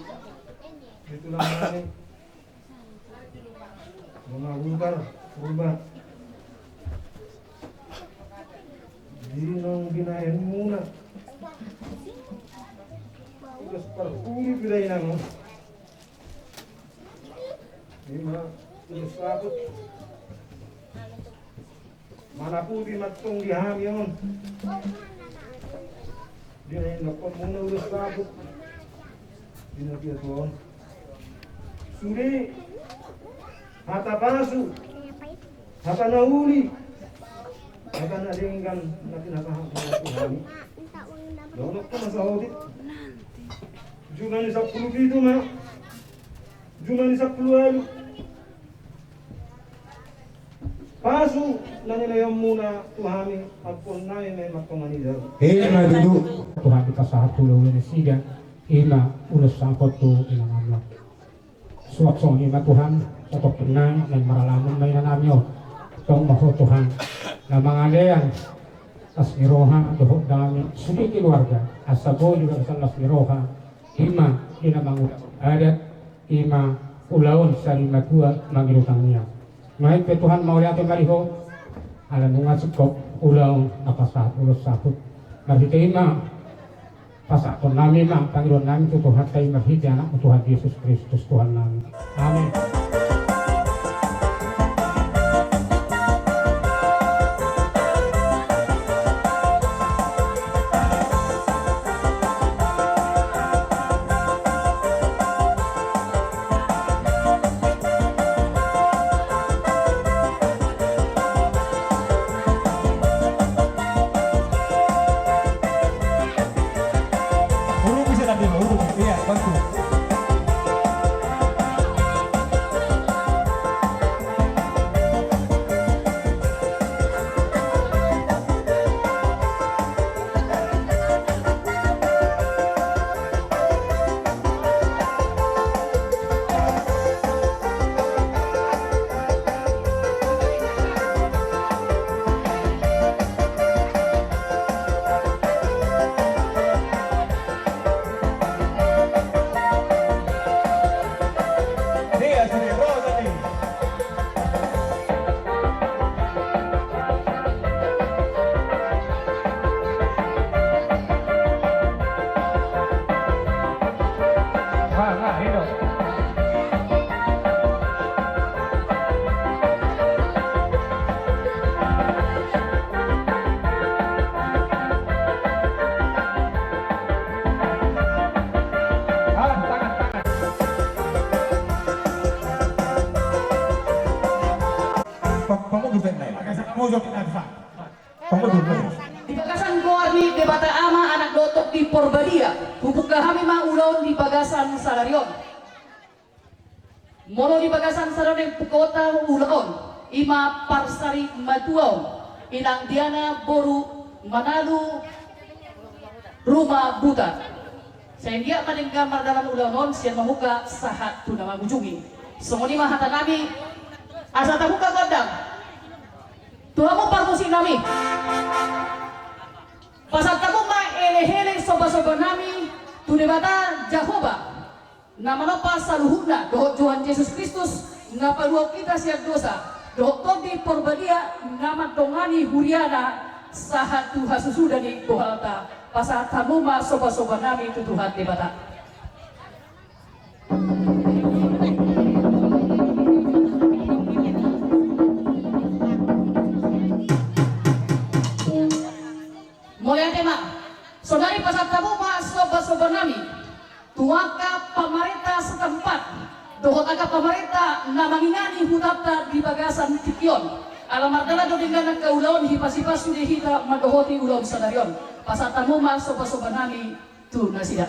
di tulang nami. Mengabutar rumah. Di nang binahen muna. Ulos parpudi pe da inang. Ima ulos saput. Manaputi ma tong di hami on. Di na indokkon muna ulos saput. Di na pia tuon. Sude hata pasu, hata na uli, hata na denggan na pinasahat muna tu hami. Dohononku ma saotik. Juma ni sampulu pitu ma. Juma ni sampulu ualu. Pasu na nilehon muna tu hami, ampuon nami ma i martonga ni jabu. Ima tutu. Tuhan, dipasahat tu hulahula nasida ima ulos saput tu inanami on. Suang songon i ma Tuhan, satongkin nai na maralamun ma inanami on. Tong ma Ho Tuhan na mangalean las ni roha dohot dame sude keluarga, asa boi di bagasan las ni roha ima di na mangulahon adat, ima ulaon sari matua mangido tangiang. Nuaeng pe Tuhan, mauliate ma di Ho ala nunga singkop ulaon na pasahat ulos saput. Marhite i ma pasahaton nami ma pangidoan nami tu Tuhanta i marhite Anakmu Tuhan Jesus Kristus Tuhan nami. Amin. Urung bisa tadi, urung. Iya, bantu. Di bagasan goar ni Debata Ama, Anak dohot Tondi Porbadia, hubuka hami ma ulaon di bagasan sadari on. Molo di bagasan sadari on, bukaonta ulaon, ima parsari matuaon, inang Diana boru Manalu Ruma Buta. Sai anggiat ma denggan mardalan ulaon on sian mamuka sahat tu na mangujungi. Songon i ma hata nami, asa tabuka gondang tu hamu parmusik nami. Pasahat hamu ma elehele sobasoba nami tu Debata Jahowa na manompa saluhutna, dohot Tuhan Jesus Kristus na paluahon hita sian dosa, dohot Tondi Porbadia na mandongani huriana sahat tu hasusuda ni bohalta. Pasahat hamu ma sobasoba nami tu Tuhan Debata. Mauliate ma. Saonari pasahat hamu ma sobasoba nami tu angka pamarenta setempat. dohot angka pamarenta na mangingani hutanta di bagasan tingki on. Ala mardalan do denggan angka ulaon, hipasipas sude hita mandohoti ulaon sadari on. Pasahat hamu ma sobasoba nami tu nasida.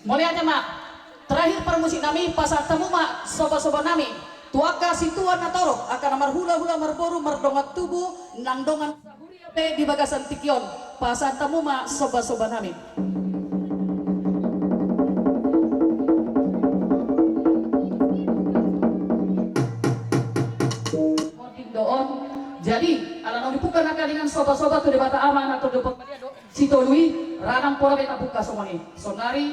Mauliate ma. Terakhir parmusik nami, pasahat hamu ma sobasoba nami tu angka sintua na torop, angka na marhulahula, marboru, mardongan tubu nang dongan sahuria pe di bagasan tingki on. Pasahat hamu ma sobasoba nami. Jadi ala naung dipungka nangkaningan sobasoba tu Debata Ama, Anak, Tondi Porbadia dohot Sitolu i, ra nang pola be tapungka songon i. Saonari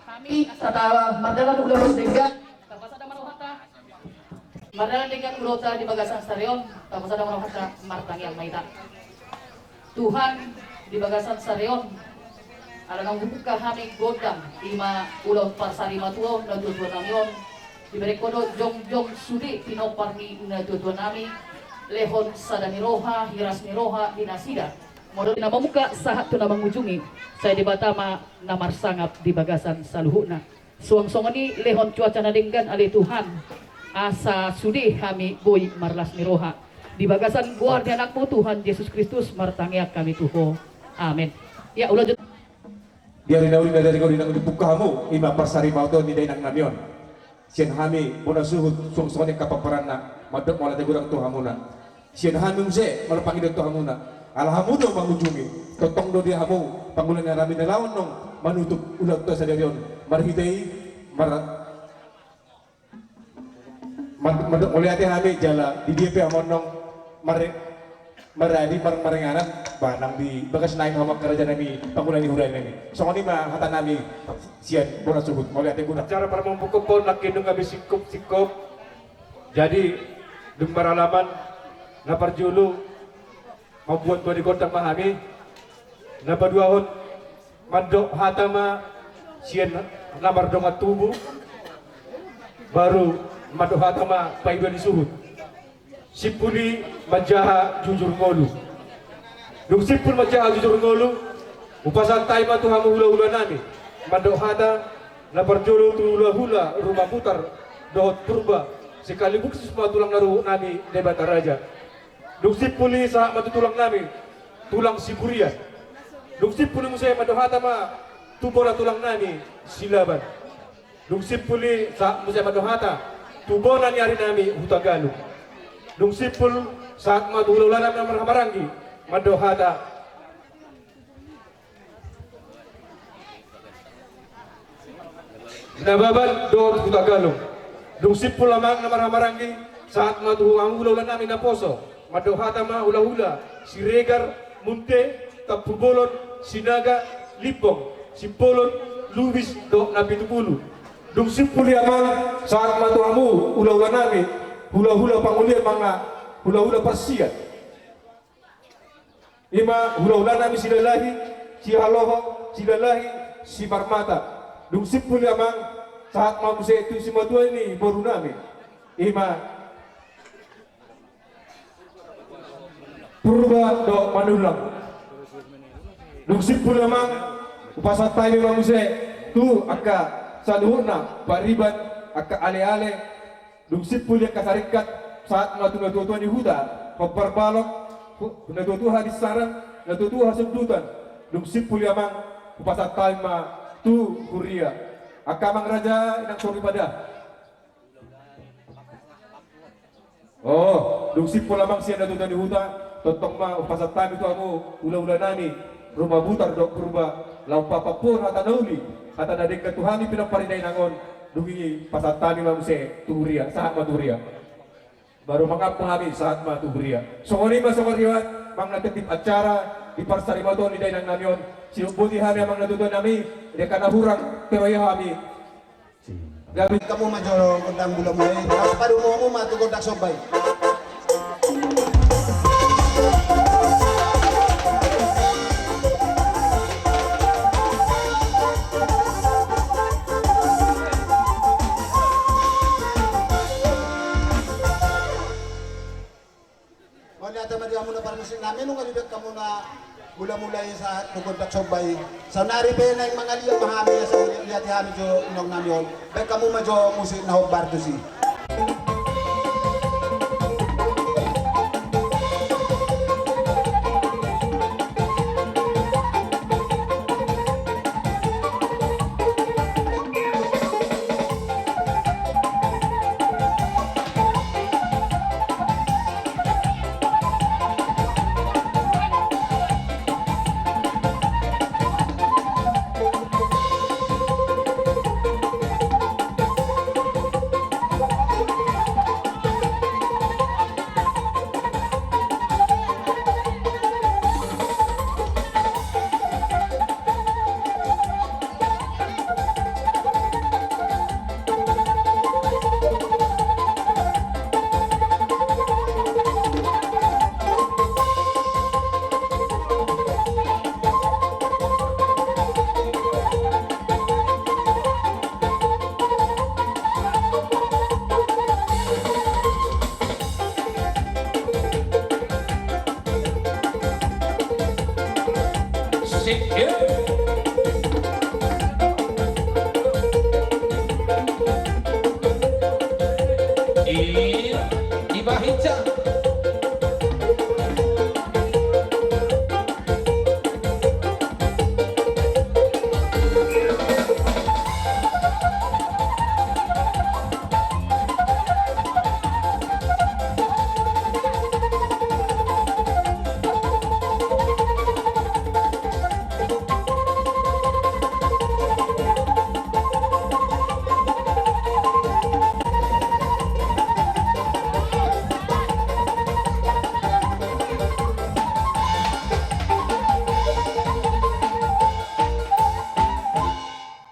hami asa mardalan ulaon denggan, tapasada ma rohanta. Mardalan denggan ulaonta di bagasan sadari on, tapasada ma rohanta, martangiang ma hita. Tuhan, di bagasan sadari on, ala naung hupungka hami gondang, i ma ulaon parsarimatua on, natuatua nami on, dibereng Ho do jongjong sude pinompar ni natuatua nami, lehon sada ni roha, hiras ni roha di nasida. Molo di na mamungka sahat tu na mangujungi, sai Debata ma na marsangap di bagasan saluhutna. Suang songon i lehon cuaca na denggan ale Tuhan, asa sude hami boi marlas ni roha. Di bagasan goar ni Anakmu Tuhan Jesus Kristus martangiang hami tu Ho. Amen. Ya, ulang jut. Di ari na uli na denggan on, di na dipungka hamu, i ma parsarimatua ni dainang nami on. Sian hami bona suhut, suang songon i angka pomparanna, mandok mauliate godang tu hamuna. Sian hami muse, molo pangidoan tu hamuna. Ala hamu do mangujungi, tongtong do di hamu pangula ni hami na laho annon manutup ulaonta sadari on. Marhite i, mar-, mar-, mar-, mauliate hami jala di dia pe hamu annon mar-, maradi mar-, maringanan, ba nang di bagas nai hamu angka raja nami, pangula ni huria nami. Songon i ma hata nami sian bona suhut, mauliate godang. Acara parmompukkon nangkin nunga be singkop-singkop. Jadi, dung maralaman, na parjolo, mamboan tua ni gondang ma hami, na paduahon, mandok hata ma sian na mardongan tubu, baru mandok hata ma paidua ni suhut. Simpul i manjaha jujur ngolu. Dung simpul manjaha jujur ngolu, hupasahat hami ma tu hamu hulahula nami, mandok hata na parjolo tu hulahula Ruma Butar dohot Purba, sekaligus ma tulang na ruhut nami Debata Raja. Dung simpul i sahat ma tu tulang nami, tulang Siburian. Dung simpul i muse mandok hata ma tu bona tulang nami Silaban. Dung simpul i sahat muse mandok hata tu bona ni ari nami Hutagalung. Dung simpul sahat ma tu hulahula nami na marhahamaranggi, mandok hata Nababan dohot Hutagalung. Dung simpul amang na marhahamaranggi, sahat ma tu hamu hulahula nami naposo, mandok hata ma hulahula Siregar, Munte, Tampubolon, Sinaga, Limbong, Simbolon, Lubis dohot Napitupulu. Dung simpul i amang, sahat ma tu hamu hulahula nami, hulahula pangoli amang, hulahula parsiat. I ma hulahula nami Silalahi, Sihaloho, Silalahi, Simarmata. Dung simpul i amang, sahat ma muse tu simatua ni boru nami. I ma Purba dohot Manullang. Dung simpul i amang, hupasahat hami ma muse tu angka saluhutna, pariban, angka aleale. Dung simpul i angka saringkat, sahat ma tu natuatua ni huta, hombar balok, hu-, natuatua habinsaran, natuatua hasundutan. Dung simpul i amang, hupasahat hami ma tu huria. Angka amang raja, inang soripada. O, dung simpul amang sian natuatua ni huta, tongtong ma hupasahat hami tu hamu hulahula nami, Ruma Butar dohot Purba, laho papapuhon hata na uli, hata na denggan tu hami pinompar ni dainang on. Dung i pasahat hami ma muse tu huria, sahat ma tu huria. Baru mangampu hami, sahat ma tu huria. Songon i ma songon riwayat, manang na tertib acara di parsarimatua ni dainang nami on. Siumboti hami amang natuatua nami, di angka na hurang, teroy hami. Gabe. Hamu ma jolo gondang mula-mula i, laos padomu hamu ma tu gondang somba i. Mauliate ma di hamuna parmusik nami, nunga dibaen hamuna Mula-mula i sahat tu gondang somba i. Saonari pe naeng mangaliat ma hami asa liat-liati hami jo inong nami on. Baen hamu ma jo musik na hombar tusi.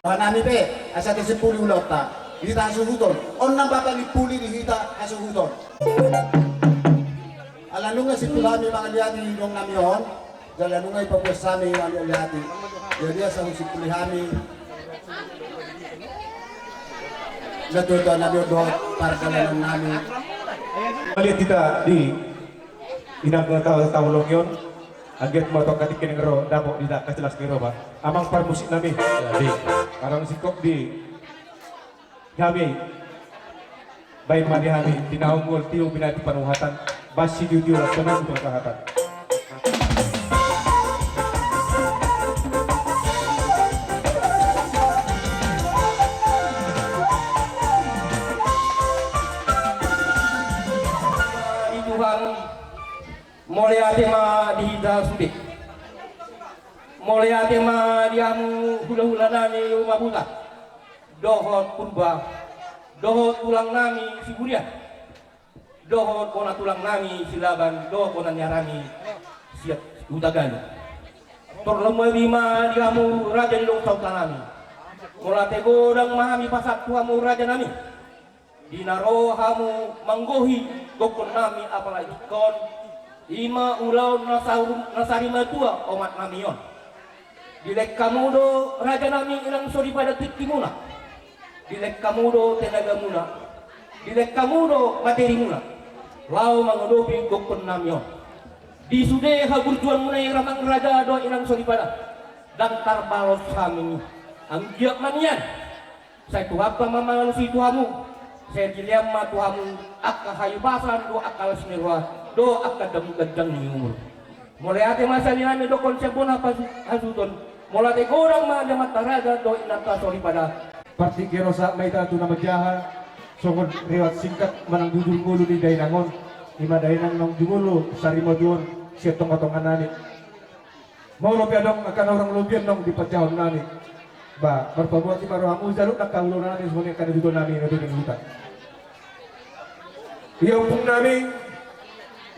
Rohanami pe asa tasimpuli ulaonta di hita hasuhuton. On nang bapa ni puli di hita hasuhuton. Ala nunga simpul hami mangaliati inong nami on, jala nunga ipapuas hami mangaliati. Jadi asa husimpuli hami na tuatua nami on dohot pardalanan nami. Mangaliat hita di inang na taulahon i on. Anggiat ma tongka tingki na ro dapot di tangkas las ni roha. Amang parmusik nami. Jadi. Karang singkop di hami. Baen ma di hami tinaunggul tio binati panuhatan. Basi tio tio las panuhatan. Di Tuhan. Mauliate ma di hita sude. Mauliate ma di hamu hulahula nami Uma Buta dohot Purba dohot tulang nami Siburian dohot bona tulang nami Silaban dohot bona ni arami Siat Hutagalung. Tarlumobi ma di hamu raja ni dongan sahuta nami. Mauliate godang ma hami pasahat tu hamu raja nami. Di na ro hamu manggohi gokhon nami apala ingkon, i ma ulaon na saur na sari matua omak nami on. Dilehon hamu do raja nami inang soripada tingkimuna. Dilehon hamu do tenagamuna. Dilehon hamu do materimuna. Laho mangadopi gokhon nami on. Di sude haburjuonmuna i amang raja dohot inang soripada. Ndang tarbalos hami anggiat ma nian. Sai Tuhanta ma mangalusi tu hamu. Sai dilehon ma tu hamu angka hahipason dohot angka las ni roha dohot angka dangdang ni umur. Mauliate ma sahali nami dokkon sian bona hasuhuton. Mauliate godang ma di amanta raja dohot inanta soripada. Partingkian on sahat ma hita tu na manjaha songon riwayat singkat manang jujur ngolu ni dainang on. I ma dainang naung jumolo sari matua on sian tongatonga nami. Molo pe adong angka na hurang lobian naung dipanjahahon nami, ba marpabuati ma rohamu jala angka ulaon nami songon i angka na tuatua nami na tuatua ni huta. Ia ompung nami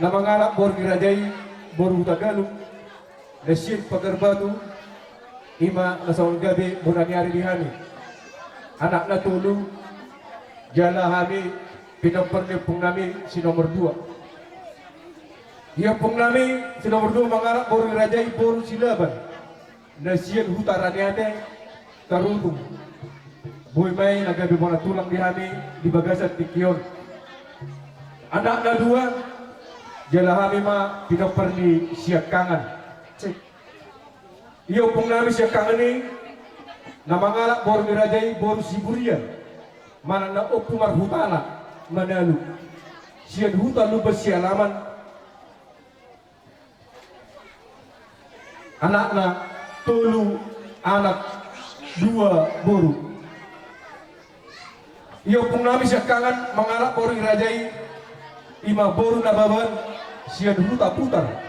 na mangalap boru ni raja i, boru Hutagalung, na sian Pagar Batu, i ma na songon gabe bona ni ari di hami. Anakna tolu, jala hami pinompar ni ompung nami si nomor dua. Ia ompung nami si nomor dua mangalap boru ni raja i boru Silaban na sian Huta Raneate Tarutung. Boi ma i na gabe bona tulang di hami di bagasan tingki on. Anakna dua, jala hami ma pinompar ni siangkangan. Cek. Ia ompung nami siangkangan i, na mangalap boru ni raja i boru Siburian, manang na Ompu Marhutala Manalu, sian huta Lumban Sialaman. Anakna tolu, anak dua, boru. Ia ompung nami siangkangan mangalap boru ni raja i, ima boru Nababan, sian huta Putar.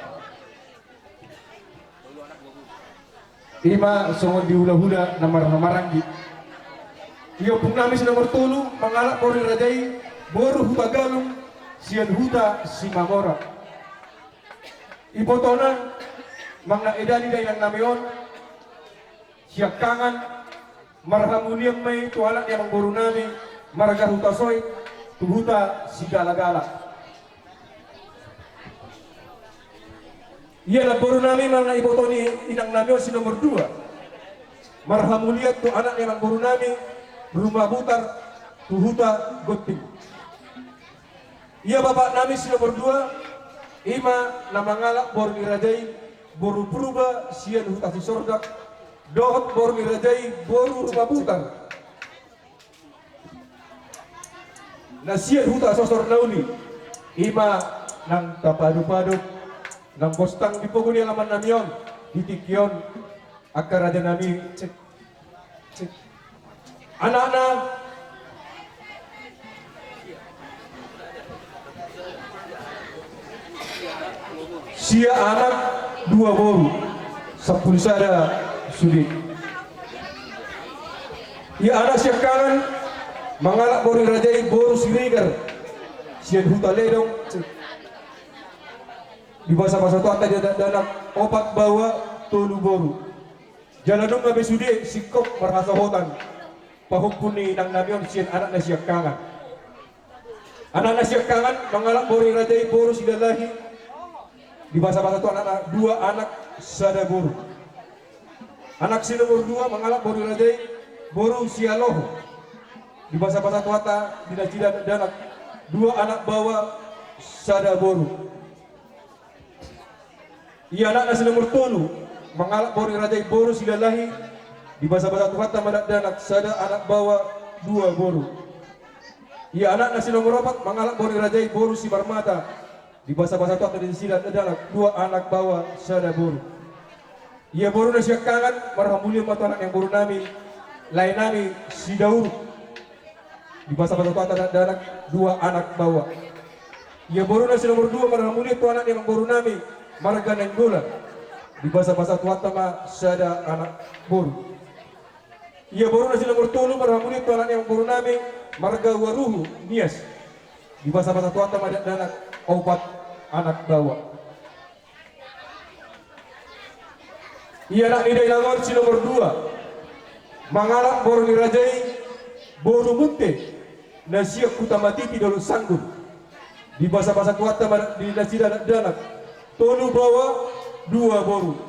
Ima songon di hulahula na marhahamaranggi. Ia ompung nami si nomor tolu mangalap boru ni raja i, boru Hutagalung, sian huta Simamora. Ibotona, manang na eda ni dainang nami on, siangkangan, marhamulian ma i tu anak ni amangboru nami, marga Hutasoit, tu huta Sigalagala. Ia namboru nami manang na iboto ni inang nami on si nomor dua, marhamulian tu anak ni amangboru nami, Ruma Butar, tu huta Gonting. Ia bapak nami si nomor dua, ima na mangalap boru ni raja i, boru Purba, sian huta Sisordak, dohot boru ni raja i, boru Ruma Butar, na sian huta Sosor na uli, ima nang tapadopadop, nang bostang di pogu ni alaman nami on, di tingki on, angka raja nami. Anakna sia anak dua boru, sampulu sada sude. Ia anak siangkangan mangalap boru ni raja i boru Siregar, sian huta Ledong. Dibasabasa Tuhanta di dakdanak opat baoa tolu boru. Jala nunga be sude singkop marhasohotan pahompu ni inang nami on sian anakna siangkangan. Anakna siangkangan mangalap boru ni raja i boru Silalahi. Dibasabasa Tuhanta dua anak sada boru. Anak si nomor dua mangalap boru ni raja i boru Sialoho. Dibasabasa Tuhanta di nasida dakdanak dua anak baoa sada boru. Ia anakna si nomor tolu mangalap boru ni raja i boru Silalahi. Dibasabasa Tuhanta ma dakdanak sada anak baoa dua boru. Ia anakna si nomor opat mangalap boru ni raja i boru Simarmata. Dibasabasa Tuhanta di nasida dakdanak dua anak baoa sada boru. Ia boru na siangkangan, marhamulian ma tu anak ni amangboru nami, lae nami Sidauruk. Dibasabasa Tuhanta dakdanak dua anak baoa. Ia boru na si nomor dua marhamulian tu anak ni amangboru nami, marga Nainggolan. Dibasabasa Tuhanta ma sada anak boru. Ia boru na si nomor tolu marhamulian tu anak ni amangboru nami, marga Uaruhu, Nias. Dibasabasa Tuhanta ma dakdanak opat anak baoa. Ia anak ni dainang on si nomor dua mangalap boru ni raja i boru Munte, na sian huta Matiti, Dolok Sanggur. Dibasabasa Tuhanta ma di nasida dakdanak tolu baoa dua boru.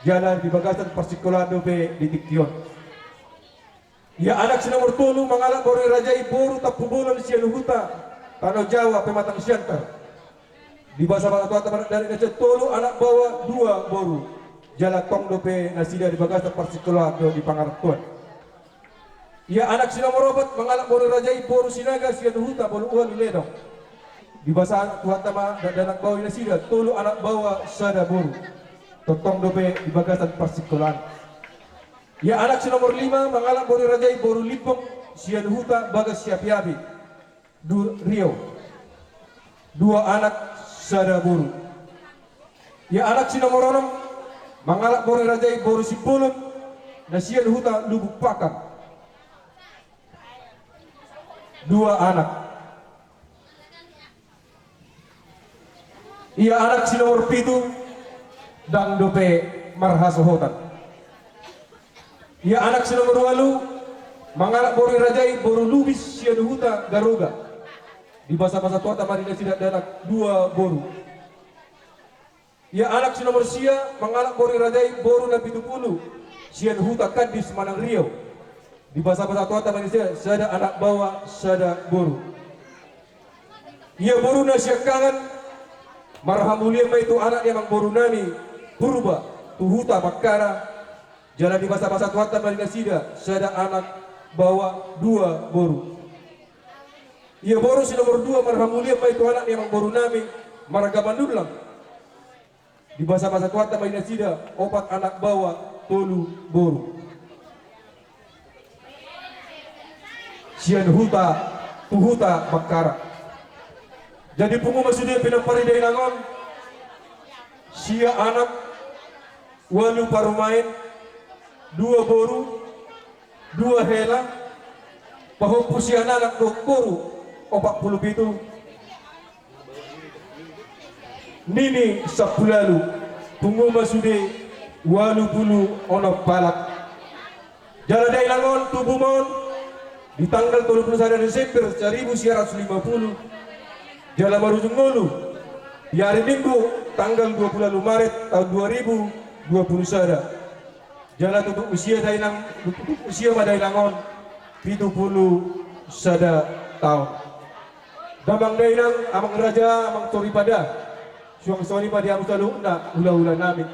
Jala di bagasan parsingkolaan dope di tingki on. Ia anak si nomor tolu mangalap boru ni raja i boru Tampubolon sian huta Tano Jawa, Pematang Siantar. Dibasabasa Tuhanta ma dakdanak nasida tolu anak baoa dua boru. Jala tong dope nasida di bagasan parsingkolaan dohot di pangarantoan. Ia anak si nomor opat mangalap boru ni raja i boru Sinaga sian huta Bolu Ualu, Ledong. Dibasabasa Tuhanta ma dakdanak baoa nasida tolu anak baoa sada boru. Tongtong dope di bagasan parsingkolaan. Ia anak si nomor lima mangalap boru ni raja i boru Limbong sian huta Bagas Siapiapi, du Riau. Dua anak sada boru. Ia anak si nomor onom mangalap boru ni raja i boru Simbolon, na sian huta Lubuk Pakar. Dua anak. Ia anak si nomor pitu ndang dope marhasohotan. Ia anak si nomor ualu mangalap boru ni raja i boru Lubis sian huta Garoga. Dibasabasa Tuhanta ma di nasida dakdanak dua boru. Ia anak si nomor sia mangalap boru ni raja i boru Napitupulu sian huta Kandis manang Riau. Dibasabasa Tuhanta ma di nasida sada anak baoa sada boru. Ia boru na siangkangan, marhamulian ma i tu anak ni amangboru nami Purba, tu huta Bakkara, jala dibasabasa Tuhanta ma di nasida sada anak baoa dua boru. Ia boru si nomor dua marhamulian ma i tu anak ni amangborunami marga Manullang. Dibasabasa Tuhanta ma di nasida opat anak baoa tolu boru. Sian huta tu huta Bakkara. Jadi pungu ma sude pinompar ni dainang on, sia anak, ualu parumaen, dua boru, dua hela, pahompu sian anak dohot boru opat pulu pitu, nini sampulu ualu, pungu ma sude ualu pulu onom halak. Jala dainang on tubu ma on di tanggal tolu pulu sada Desember saribu sia ratus lima pulu, jala marujung ngolu di ari Minggu tanggal dua pulu ualu Maret taon dua ribu dua pulu sada. Jala tutup usia dainang, tutup usia ma dainang on pitu pulu sada taon. Damang dainang, amang raja, amang soripada, suang songon i ma di hamu saluhutna hulahulanami.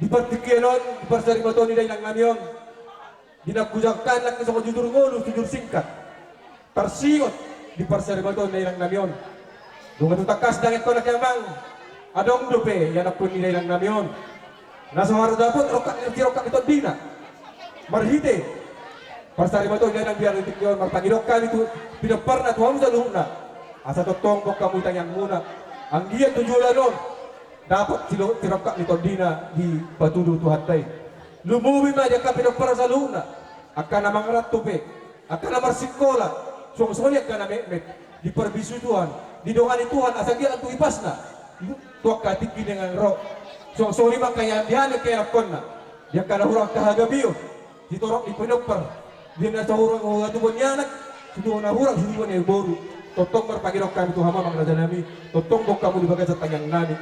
Di partingkian on, di parsarimaton ni dainangnami on, di na hujangkon nangkin songon jujur ngolu, jujur singkat, tarsingot di parsarimaton ni dainangnami on. Nunga tu tangkas dangekon nangkin amang, adong dope ianakkon ni dainangnami on na so hea dapot rongkap ni, rongkap ni tondina. Marhite parsarimaton ni dainang di ari tingki on, marpangidoan hami tu pinomparna, tu hamu saluhutna, asa tongtong boan hamu tangiangmuna, anggiat tu joloan on dapot silo-, sirongkap ni tondina dipatudu Tuhanta i. Lumobi ma di angka pinompar saluhutna, angka na mangaranto pe, angka na marsingkola, suang songon i angka na metmet, diparbisuhi Tuhan, didongani Tuhan asa giat tu ipasna tu angka tingki na naeng ro. Suang songon i ma angka ianakkonna, di angka na hurang angka hagabeon, sitorop ni pinompar, di na so hurang hatubuan ni anak, sitorop na hurang situbuan ni boru. Tongtong marpangidoan hami tu hamu amang rajanami, tongtong boan hamu di bagasan tangiangnami.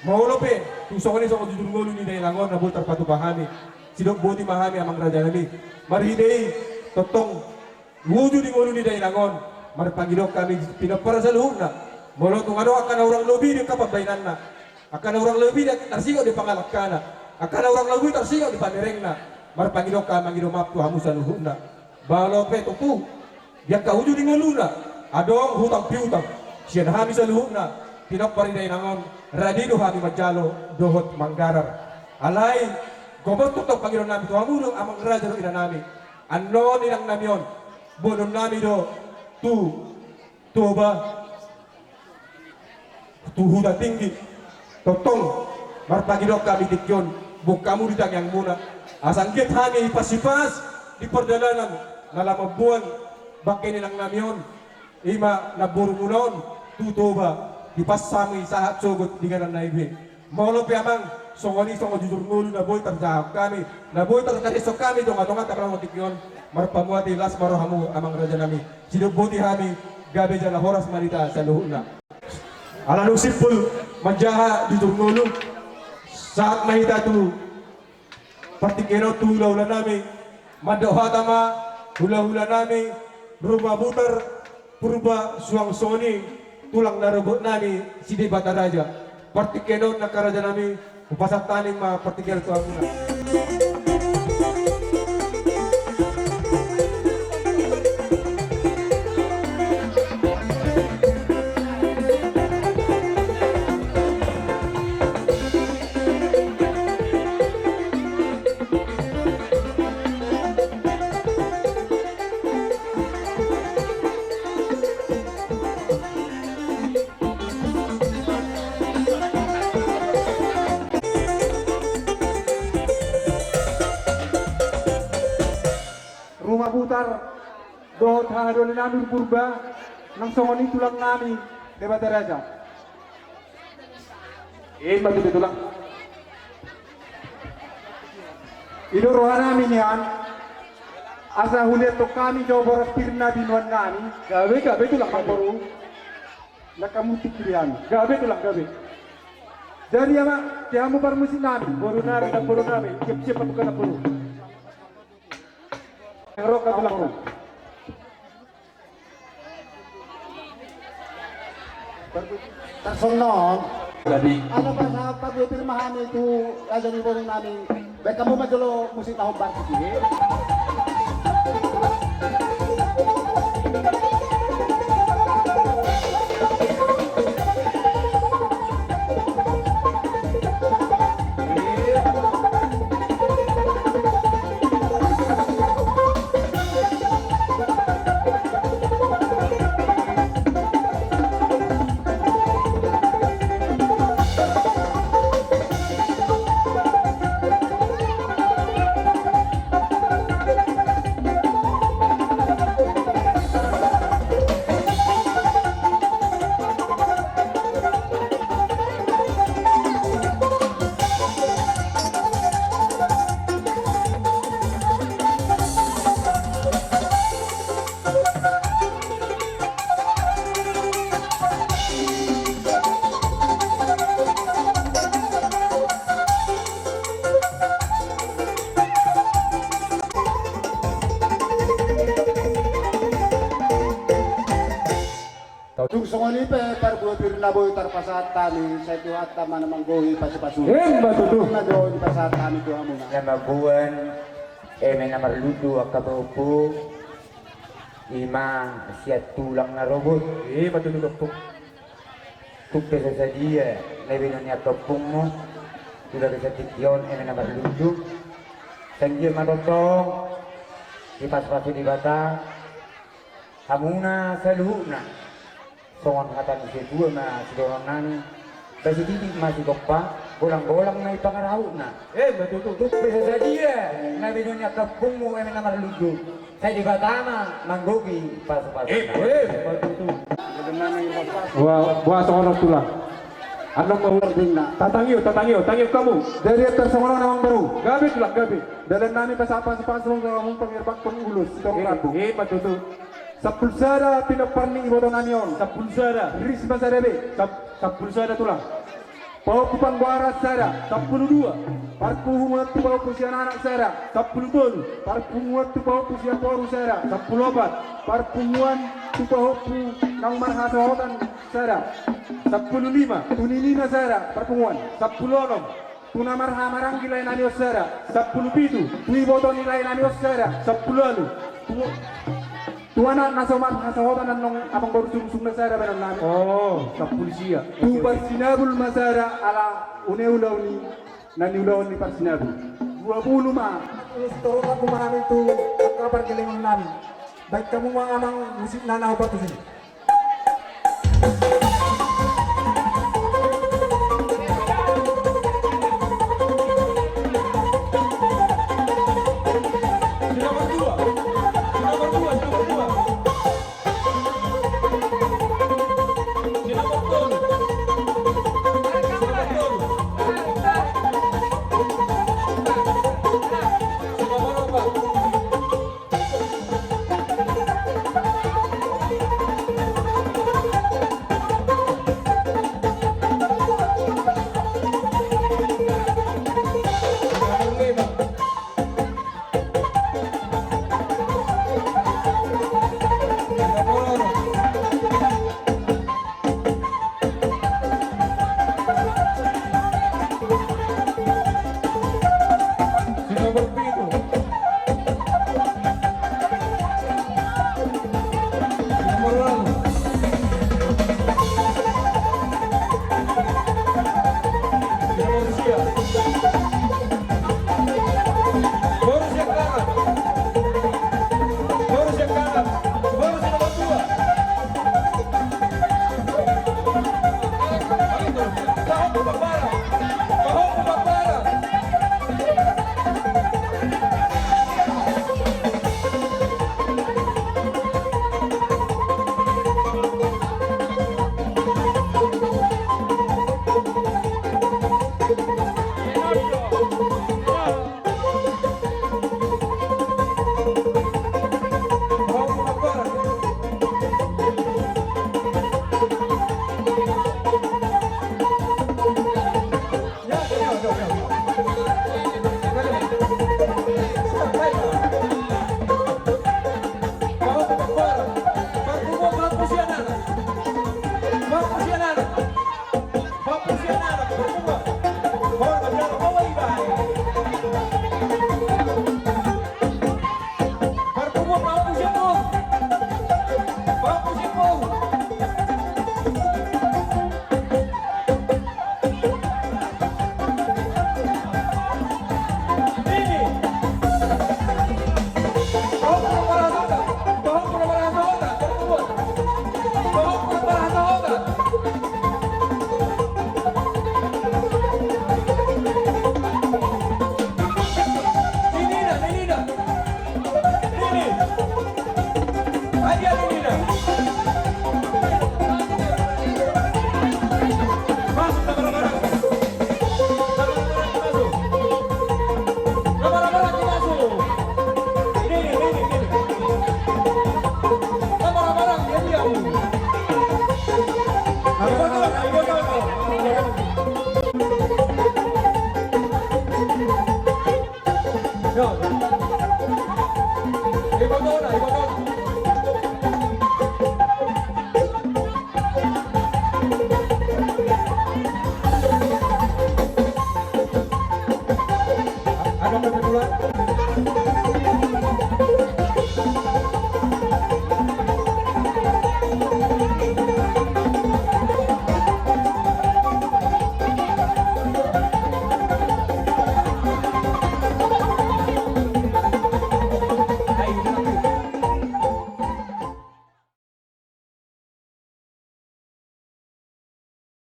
Molo pe tung songon i songon jujur ngolu ni dainang on na boi tarpatupa hami, sidok boti ma hami amang rajanami. Marhite i tongtong uju di ngolu ni dainang on, marpangidoan hami pinompar saluhutna. Molo tung adong angka na hurang lobi di angka pambahenanna, angka na hurang lobi di, tarsingot di pangalangkana, angka na hurang lobi tarsingot di pamerengna, marpangidoan hami mangido maaf tu hamu saluhutna. Molo pe tutu di angka uju di ngoluna adong hutang piutang sian hami saluhutna pinompar ni dainang on, rade do hami manjalo dohot manggarar. Alai gomos tongtong pangidoannami tu hamu do amang raja dohot inanami. Annon inangnami on, boanonnami do tu Toba, tu Huta Tinggi. Tongtong marpangidoan hami tingki on, boan hamu di tangiangmuna, asa anggiat hami ipasipas di pardalanan na laho mamboan bangke ni inangnami on, i ma namborumuna on, tu Toba, dipas hami sahat sogot di inganan na i be. Molo pe amang, songon i songon jujur ngolu na boi tarjahahon hami, na boi tarkadeshon hami di tongatonga ni partingkian on, marpamuati las ma rohamu amang rajanami. Sidok boti hami, gabe jala horas ma di hita saluhutna. Ala dung simpul manjaha jujur ngolu, sahat ma hita tu partingkian on tu hulahulanami, mandok hata ma hulahulanami Ruma Butar Purba suang songon i tulang na robotnami si Debata Raja. Partingkian on angka rajanami, hupasahat hami ma partingkian tu hamuna. Ruma Butar dohot hahadolinami Purba, nang songon i tulangnami Debata Raja. I ma tutu tulang. I do rohanami nian, asa huliathon hami jo boras pir na binoannami. Gabe, gabe tulang, amangboru. Nangkin mutik pilihan. Gabe tulang, gabe. Jadi ama, di hamu parmusiknami. Borunami, namborunami. Siap-siap ma tulang, namboru. Roka tulang. Tarsongon on. Jadi. Ala pasahat parbue pir ma hami tu raja ni boru nami. Baen hamu ma jolo musik na hombar. Tung songon i pe parbue pir na boi tarpasahat hami, sai Tuhanta ma na manggohi pasupasuna. Emma tutu. Ima do dipasahat hami tu hamuna. Na mamboan eme na marlundu angka pahompu, ima sian tulang na robot. Ima tutu, Ompung. Tung pe so sadia na binoan ni angka ompungmu tu bagasan tingki on eme na marlundu, sai anggiat ma tongtong dipasupasu Debata hamuna saluhutna. Songon hata ni situa ma sidohonon nami: Basi titik ma sigompa, golang-golang ma i pangarahutna. Emma tutu. Tung pe so sadia na binoan ni angka ompungmu eme na marlundu, sai Debata ma manggohi pasupasuna. Emma tutu. Boha, boha songon on, Tulang? Annon ma hula. Tatangihon, tatangihon, tangihon hamu. Jadi enter songon on, Amang Boru. Gabe, Tulang, gabe. Dalan nami pasahat pasupasu, songon pangherbang ulos sitorop rambu. Emma tutu. Sampulu sada pinompar ni iboto nami on. Sampulu sada. Risma sada be. Sap-, sampulu sada, Tulang. Pahompu panggoaran sada. Sampulu dua. Parpunguan tu pahompu sian anak sada. Sampulu tolu. Parpunguan tu pahompu sian boru sada. Sampulu opat. Parpunguan tu pahompu naung marhasohotan sada. Sampulu lima. Tu ninina sada parpunguan. Sampulu onom. Tu na marhaha maranggi lae nami on sada. Sampulu pitu. Tu iboto ni lae nami on sada. Sampulu ualu. Tu, tu anak na so marhasohotan annon, Amang Boru, sungsungna sada baenon nami. Oh, sampulu sia. Tu parsinabul ma sada ala une ulaon i na niulaon ni parsinabul. Dua pulu ma. Ulos sitorop rambu ma nami tu angka pargellengon nami. Baen hamu ma, Amang, musikna na hombar tusi.